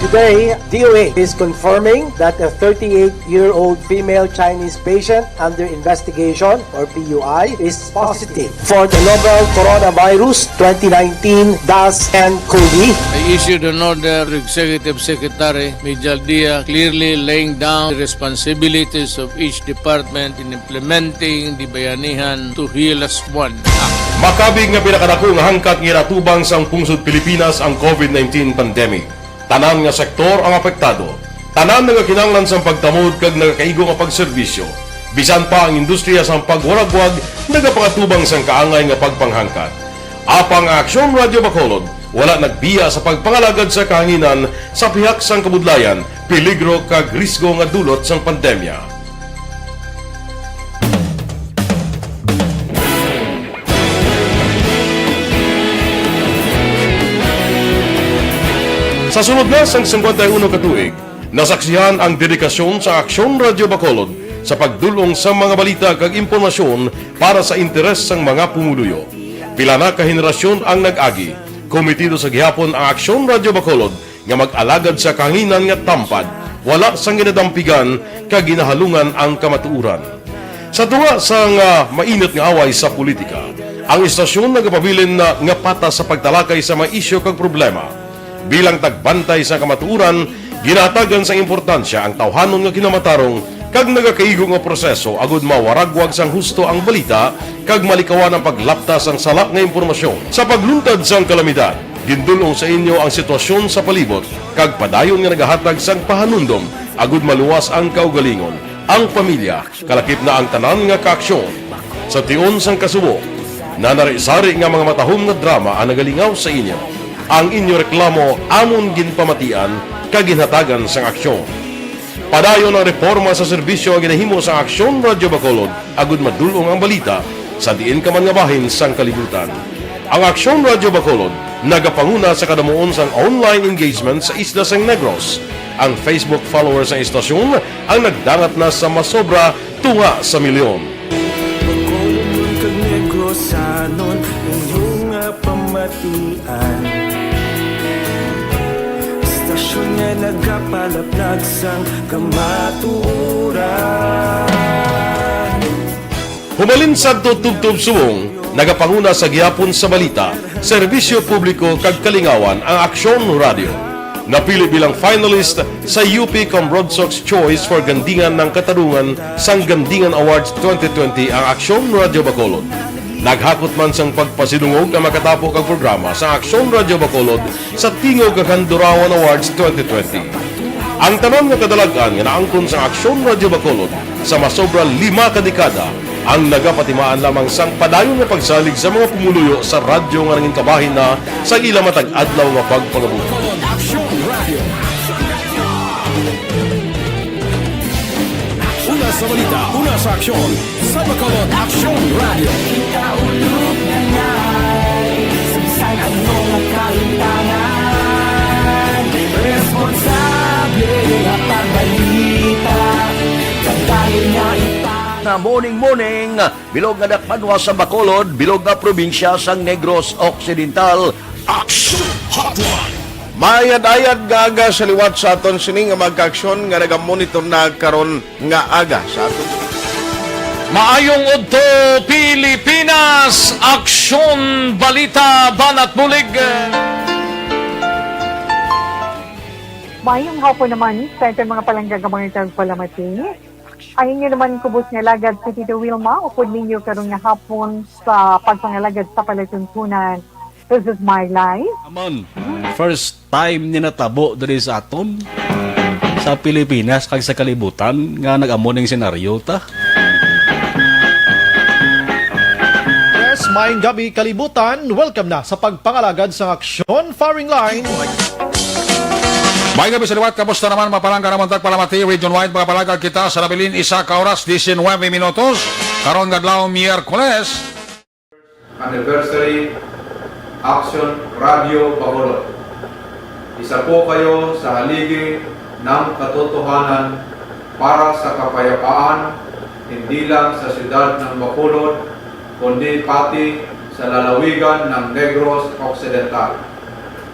Today, D O A is confirming that a thirty-eight-year-old female Chinese patient under investigation, or P U I, is positive for the novel coronavirus twenty nineteen dash ten COVID. I issued an order to Executive Secretary Mijal Dia, clearly laying down the responsibilities of each department in implementing the Bayanihan to Heal Us One Act. Makabig nga pinakadako nga hangkat nga ginatubang sang pungsod Pilipinas ang COVID nineteen pandemic. Tanan nga sektor ang apektado. Tanan nga kinahanglan sang pagtamod kag nagakaigo nga pagserbisyo. Bisan pa ang industriya sang pagwaragwag nagapangatubang sang kaangay nga pagpanghangkat. Apang ang Aksyon Radio Bacolod wala nagbiya sa pagpangalagad sa kahanginan sa pihak sang kabudlayan, peligro kag risgo nga dulot sang pandemya. Sa sulod na sang singkwenta y uno ka tuig, nasaksihan ang dedikasyon sa Aksyon Radio Bacolod sa pagdul-ong sa mga balita kag impormasyon para sa interes sang mga pumuluyo. Pila na ka henerasyon ang nag-agi. Kometido sa gihapon ang Aksyon Radio Bacolod nga mag-alagad sa kahanginan nga tampad, wala sang ginadampigan kag ginahalungan ang kamatuoran. Sa tunga sang, ah, mainit nga away sa politika, ang istasyon nagapabilin na nga patas sa pagtalakay sa mga isyu kag problema. Bilang tagbantay sa kamatuoran, ginahatagan sang importansya ang tawhanon nga kinamatarong kag nagakaigo nga proseso agud mawaragwag sang husto ang balita kag malikawan ang paglapta sang sala nga impormasyon. Sa pagluntad sang kalamidad, gindul-ong sa inyo ang sitwasyon sa palibot kag padayon nga nagahatag sang pahanumdom agud maluwas ang kaugalingon, ang pamilya, kalakip na ang tanan nga kaaksyon. Sa tion sang kasubo, nanari-sari nga mga matahom nga drama ang nagalingaw sa inyo. Ang inyo reklamo amon ginpamatian kag ginhatagan sang aksyon. Padayon ang reporma sa serbisyo nga ginahimo sang Aksyon Radio Bacolod agud madul-ong ang balita sa diin ka man nga bahin sang kalibutan. Ang Aksyon Radio Bacolod nagapanguna sa kadamuon sang online engagement sa isla sang Negros. Ang Facebook followers sang istasyon ang nagdangat na sa masobra tunga sa milyon. Bacolod kag Negrosanon, inyo nga pamatian. Istasyon nga nagapalaplag sang kamatuoran. Humalin sadto tubtob subong, nagapanguna sa gihapon sa balita, serbisyo publiko kag kalingawan ang Aksyon Radio. Napili bilang finalist sa U P Cambronsox Choice for Gandingan ng Katarungan sang Gandingan Awards twenty twenty ang Aksyon Radio Bacolod. Naghakot man sang pagpasidungog ang makatapo kag programa sa Aksyon Radyo Bacolod sa Tingog kag Kandurawan Awards twenty twenty. Ang tanan nga kadalag-an nga naangkon sa Aksyon Radyo Bacolod sa masobra lima ka dekada ang nagapatimaan lamang sang padayon nga pagsalig sa mga pumuluyo sa radyo nga nangin kabahin na sa ila matag adlaw nga pagpangabuhi. Una sa balita, una sa aksyon, sa Bacolod Aksyon Radio. Ikaulog na ngay, sagsag ang mga kaintangan. Responsable nga pagbalita, kag tayo nga ipang- Na morning, morning. Bilog nga dakpanwa sa Bacolod, bilog nga probinsya sang Negros Occidental. Action Hotline! Mayad-ayad nga aga sa liwat sa aton sini nga mga kaaksyon nga nagamonitor na karon nga aga sa aton. Maayong udto, Pilipinas! Aksyon, balita, banat bulig! Mayong hapon naman sa aton mga palangga nga mga tagpalamati. Ang inyo naman kubos nga alagad si Tito Wilma, upod ninyo karon nga hapon sa pagpangalagad sa palatuntunan. This is my life. Amon, first time ni natabo diri sa aton, sa Pilipinas, kag sa kalibutan, nga nag-amo ning senaryo ta. Yes, maayong gabi, kalibutan. Welcome na sa pagpangalagad sa Aksyon Firing Line. May gabi sa liwat, kamusta naman, mga palangga namon tagpalamati? Region wide, mga palangga, kita sa nabilin, isa ka oras, diecinuebe minutos. Karon nga adlaw, Miyerkules. Anniversary Action Radio Bacolod. Isa po kayo sa haligi ng katotohanan para sa kapayapaan, hindi lang sa siyudad ng Bacolod, kundi pati sa lalawigan ng Negros Occidental.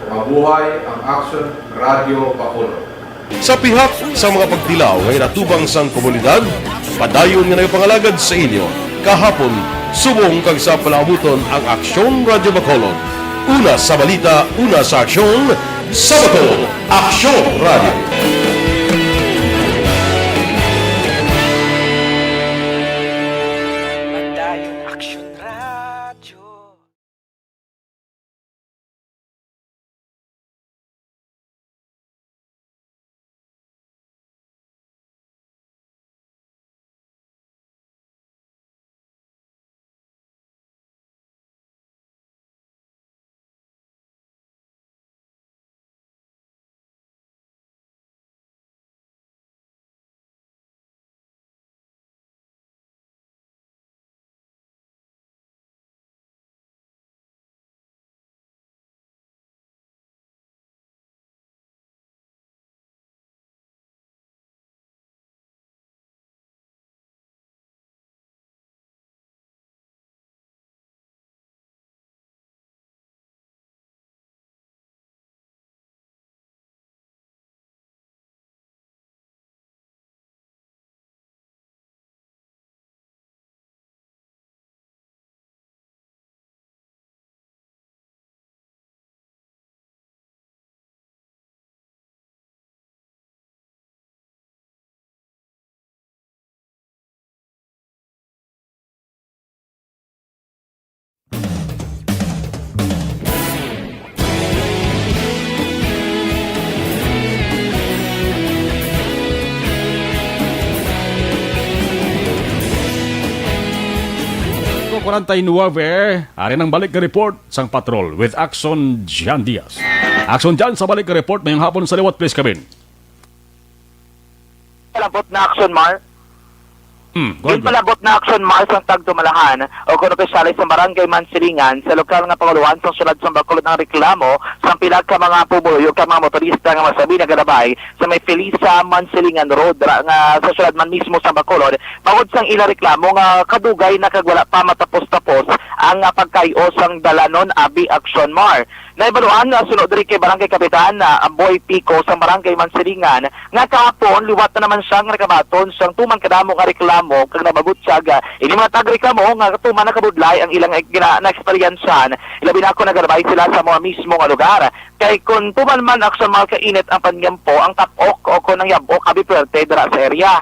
Mabuhay ang Action Radio Bacolod. Sa pihak sa mga pagtilaw nga inatubang sang komunidad, padayon nga nagapangalagad sa inyo kahapon, subong kag sa palaabuton ang Aksyon Radyo Bacolod. Una sa balita, una sa aksyon, sa Bacolod, Aksyon Radyo. Padayon Aksyon Radyo. Quarantine Warfare, ari nang balik nga report sang patrol with Action Jan Diaz. Action Jan, sa balik nga report, mayong hapon sa liwat, please come in. Palabot na Action Mar. Hmm, go ahead, go. Palabot na Action Mar sang Tagtumalahan o kon opisyales sang Barangay Mansilingan sa lokal nga panguluhan sang siyudad sang Bacolod ang reklamo sang pila ka mga pumuluyo kag mga motorista nga masabi nagalabay sa may Felisa Mansilingan Road ra nga sa siyudad man mismo sang Bacolod, bangod sang ila reklamo nga kadugay na kag wala pa matapos-tapos ang, ah, pagkay-o sang dalanon abi Action Mar. Nahibaluan nga suno diri kay Barangay Kapitan, ah, Boy Pico sang Barangay Mansilingan, nga kahapon liwat na naman siya nga nakabaton sang tuman kadamo nga reklamo kag nababutyag, ah, ini mga tagreklamo nga tuman nakabudlay ang ilang gina-, naeksperyensyahan. Ilabi na kon nagalabay sila sa mga mismo nga lugar. Kay kon tuman man Action Mar, kainit ang panyampo, ang tap-ok o kon ang yab-ok abi puwerte dira sa area.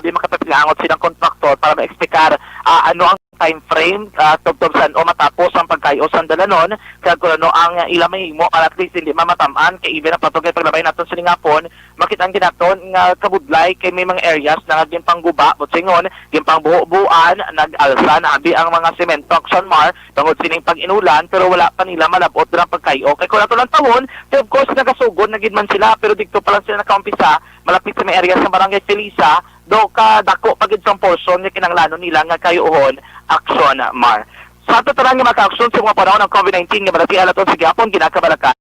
abi makapagpinangot silang kontraktor para ma-explicar, ah, ano ang time frame, ah, tubtob san-o matapos ang pagkayo sang dalanon, kag kung ano ang ila mahimo para at least hindi mamatamaan kay even ang patungkol paglabay naton sining hapon, makit-an gid naton nga kabudlay kay may mga areas na nga ginpangguba, buot silingon, ginpangbuho-buhoan, nag-alsa na abi ang mga semento, Action Mar, tungod sining pag-inulan, pero wala pa nila malab-ot dira pagkayo. Kay kung ato lang tawon, kay of course, nagasugod na gid man sila, pero didto pa lang sila nakaumpisa, malapit sa may area sa Barangay Felisa, do kadako pa gid sang portion nga kinahanglanon nila nga kayuhon, Action Mar. Sa ato tanan nga mga ka-aksyon sa mga panahon ng COVID nineteen nga balatian naton sa gihapon, ginakabalakan.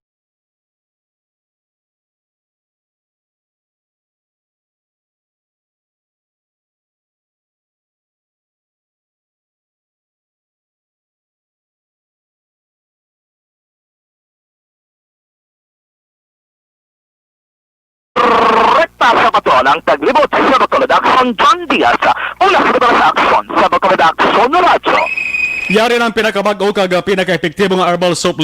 Rekta sa Bacolod, ang taglibot sa Bacolod Aksyon, John Diaz. Una sa Bacolod Aksyon, sa Bacolod Aksyon Radyo. Yari na ang pinakabag-o kag pinaka-epektibo nga herbal soap.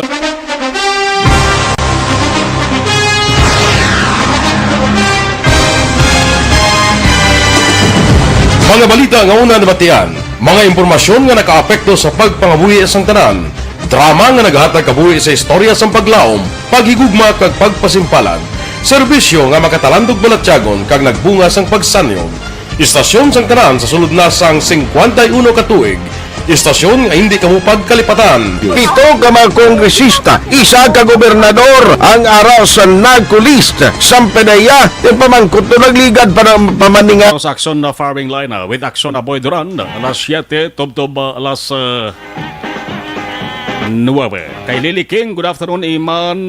Mga balita nga una nabatian, mga impormasyon nga nakaapekto sa pagpangabuhi sang tanan, drama nga nagahatag kabuhi sa istorya sang paglaom, paghigugma kag pagpasimpalan, serbisyo nga makatalandog balatyagon kag nagbunga sang pagsanyog. Istasyon sang tanan sa sulod na sang singkwenta y uno ka tuig, istasyon nga hindi kamo pagkalipatan. Pito ka mga kongresista, isa ka gobernador ang ara sa NAGCO list. Sampedeya, yung pamangkot to nagligad pa ng pamaninga. Sa aksyon na firing line, ah, with aksyon na Boy Duran, alas siyete, tubtob, ah, alas, ah, nuwebe. Kay Lily King, good afternoon, Iman,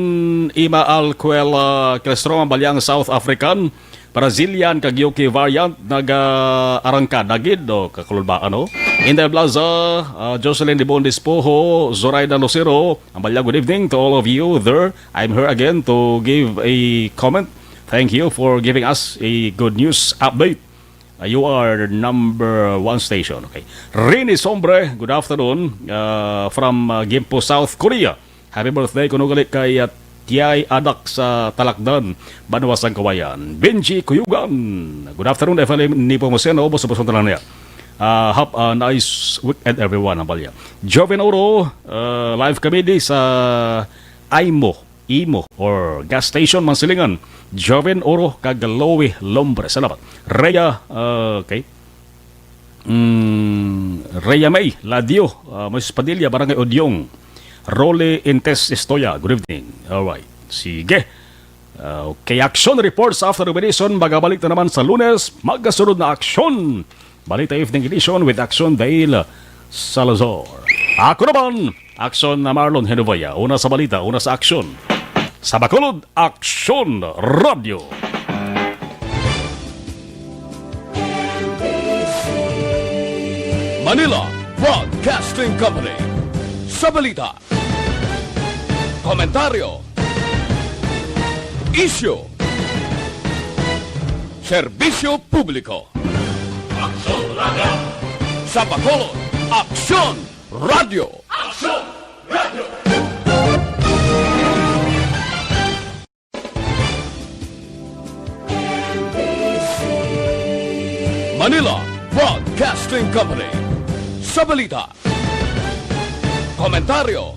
Ima Alquela Clestrom, ang balyang South African, Brazilian kag U K variant, naga-arangkada gid, o, kakulbaan, no? Inday Blaza, ah, Jocelyn Dibon Despojo, Zoraida Lucero, ang balya, good evening to all of you there. I'm here again to give a comment. Thank you for giving us a good news update. Uh, you are number one station. Okay. Rini Sombre, good afternoon, uh, from, uh, Gimpo, South Korea. Happy birthday kuno gali kay, uh, Tiay Adak sa Talakdan, Banwa sang Kawayan. Benji Kuyugan, good afternoon, F L M Nipo Museno, ubos-ubos ang tanan niya. Uh, have a nice weekend, everyone, ang balya. Joven Oro, uh, live kami di sa Aimo, Imo, or gas station, Mansilingan. Joven Oro kag Lowy Lombre. Salamat. Rhea, uh, okay. Mm, Rhea May Ladio, uh, Moises Padilla, Barangay Odyong. Rolly Intes Estoya, good evening. Alright. Sige. Uh, okay, action reports after the edition. Magabalik na naman sa Lunes. Magasunod na aksyon. Balita Evening Edition with Action Dale Salazar. Ako naman, Action na Marlon Henovea. Una sa balita, una sa aksyon. Sa Bacolod, Action Radio. Manila Broadcasting Company. Sa balita, komentaryo, isyu, serbisyo publiko. Aksyon Radio. Sa Bacolod, Aksyon Radio. Aksyon Radio. Manila Broadcasting Company. Sa balita, komentaryo,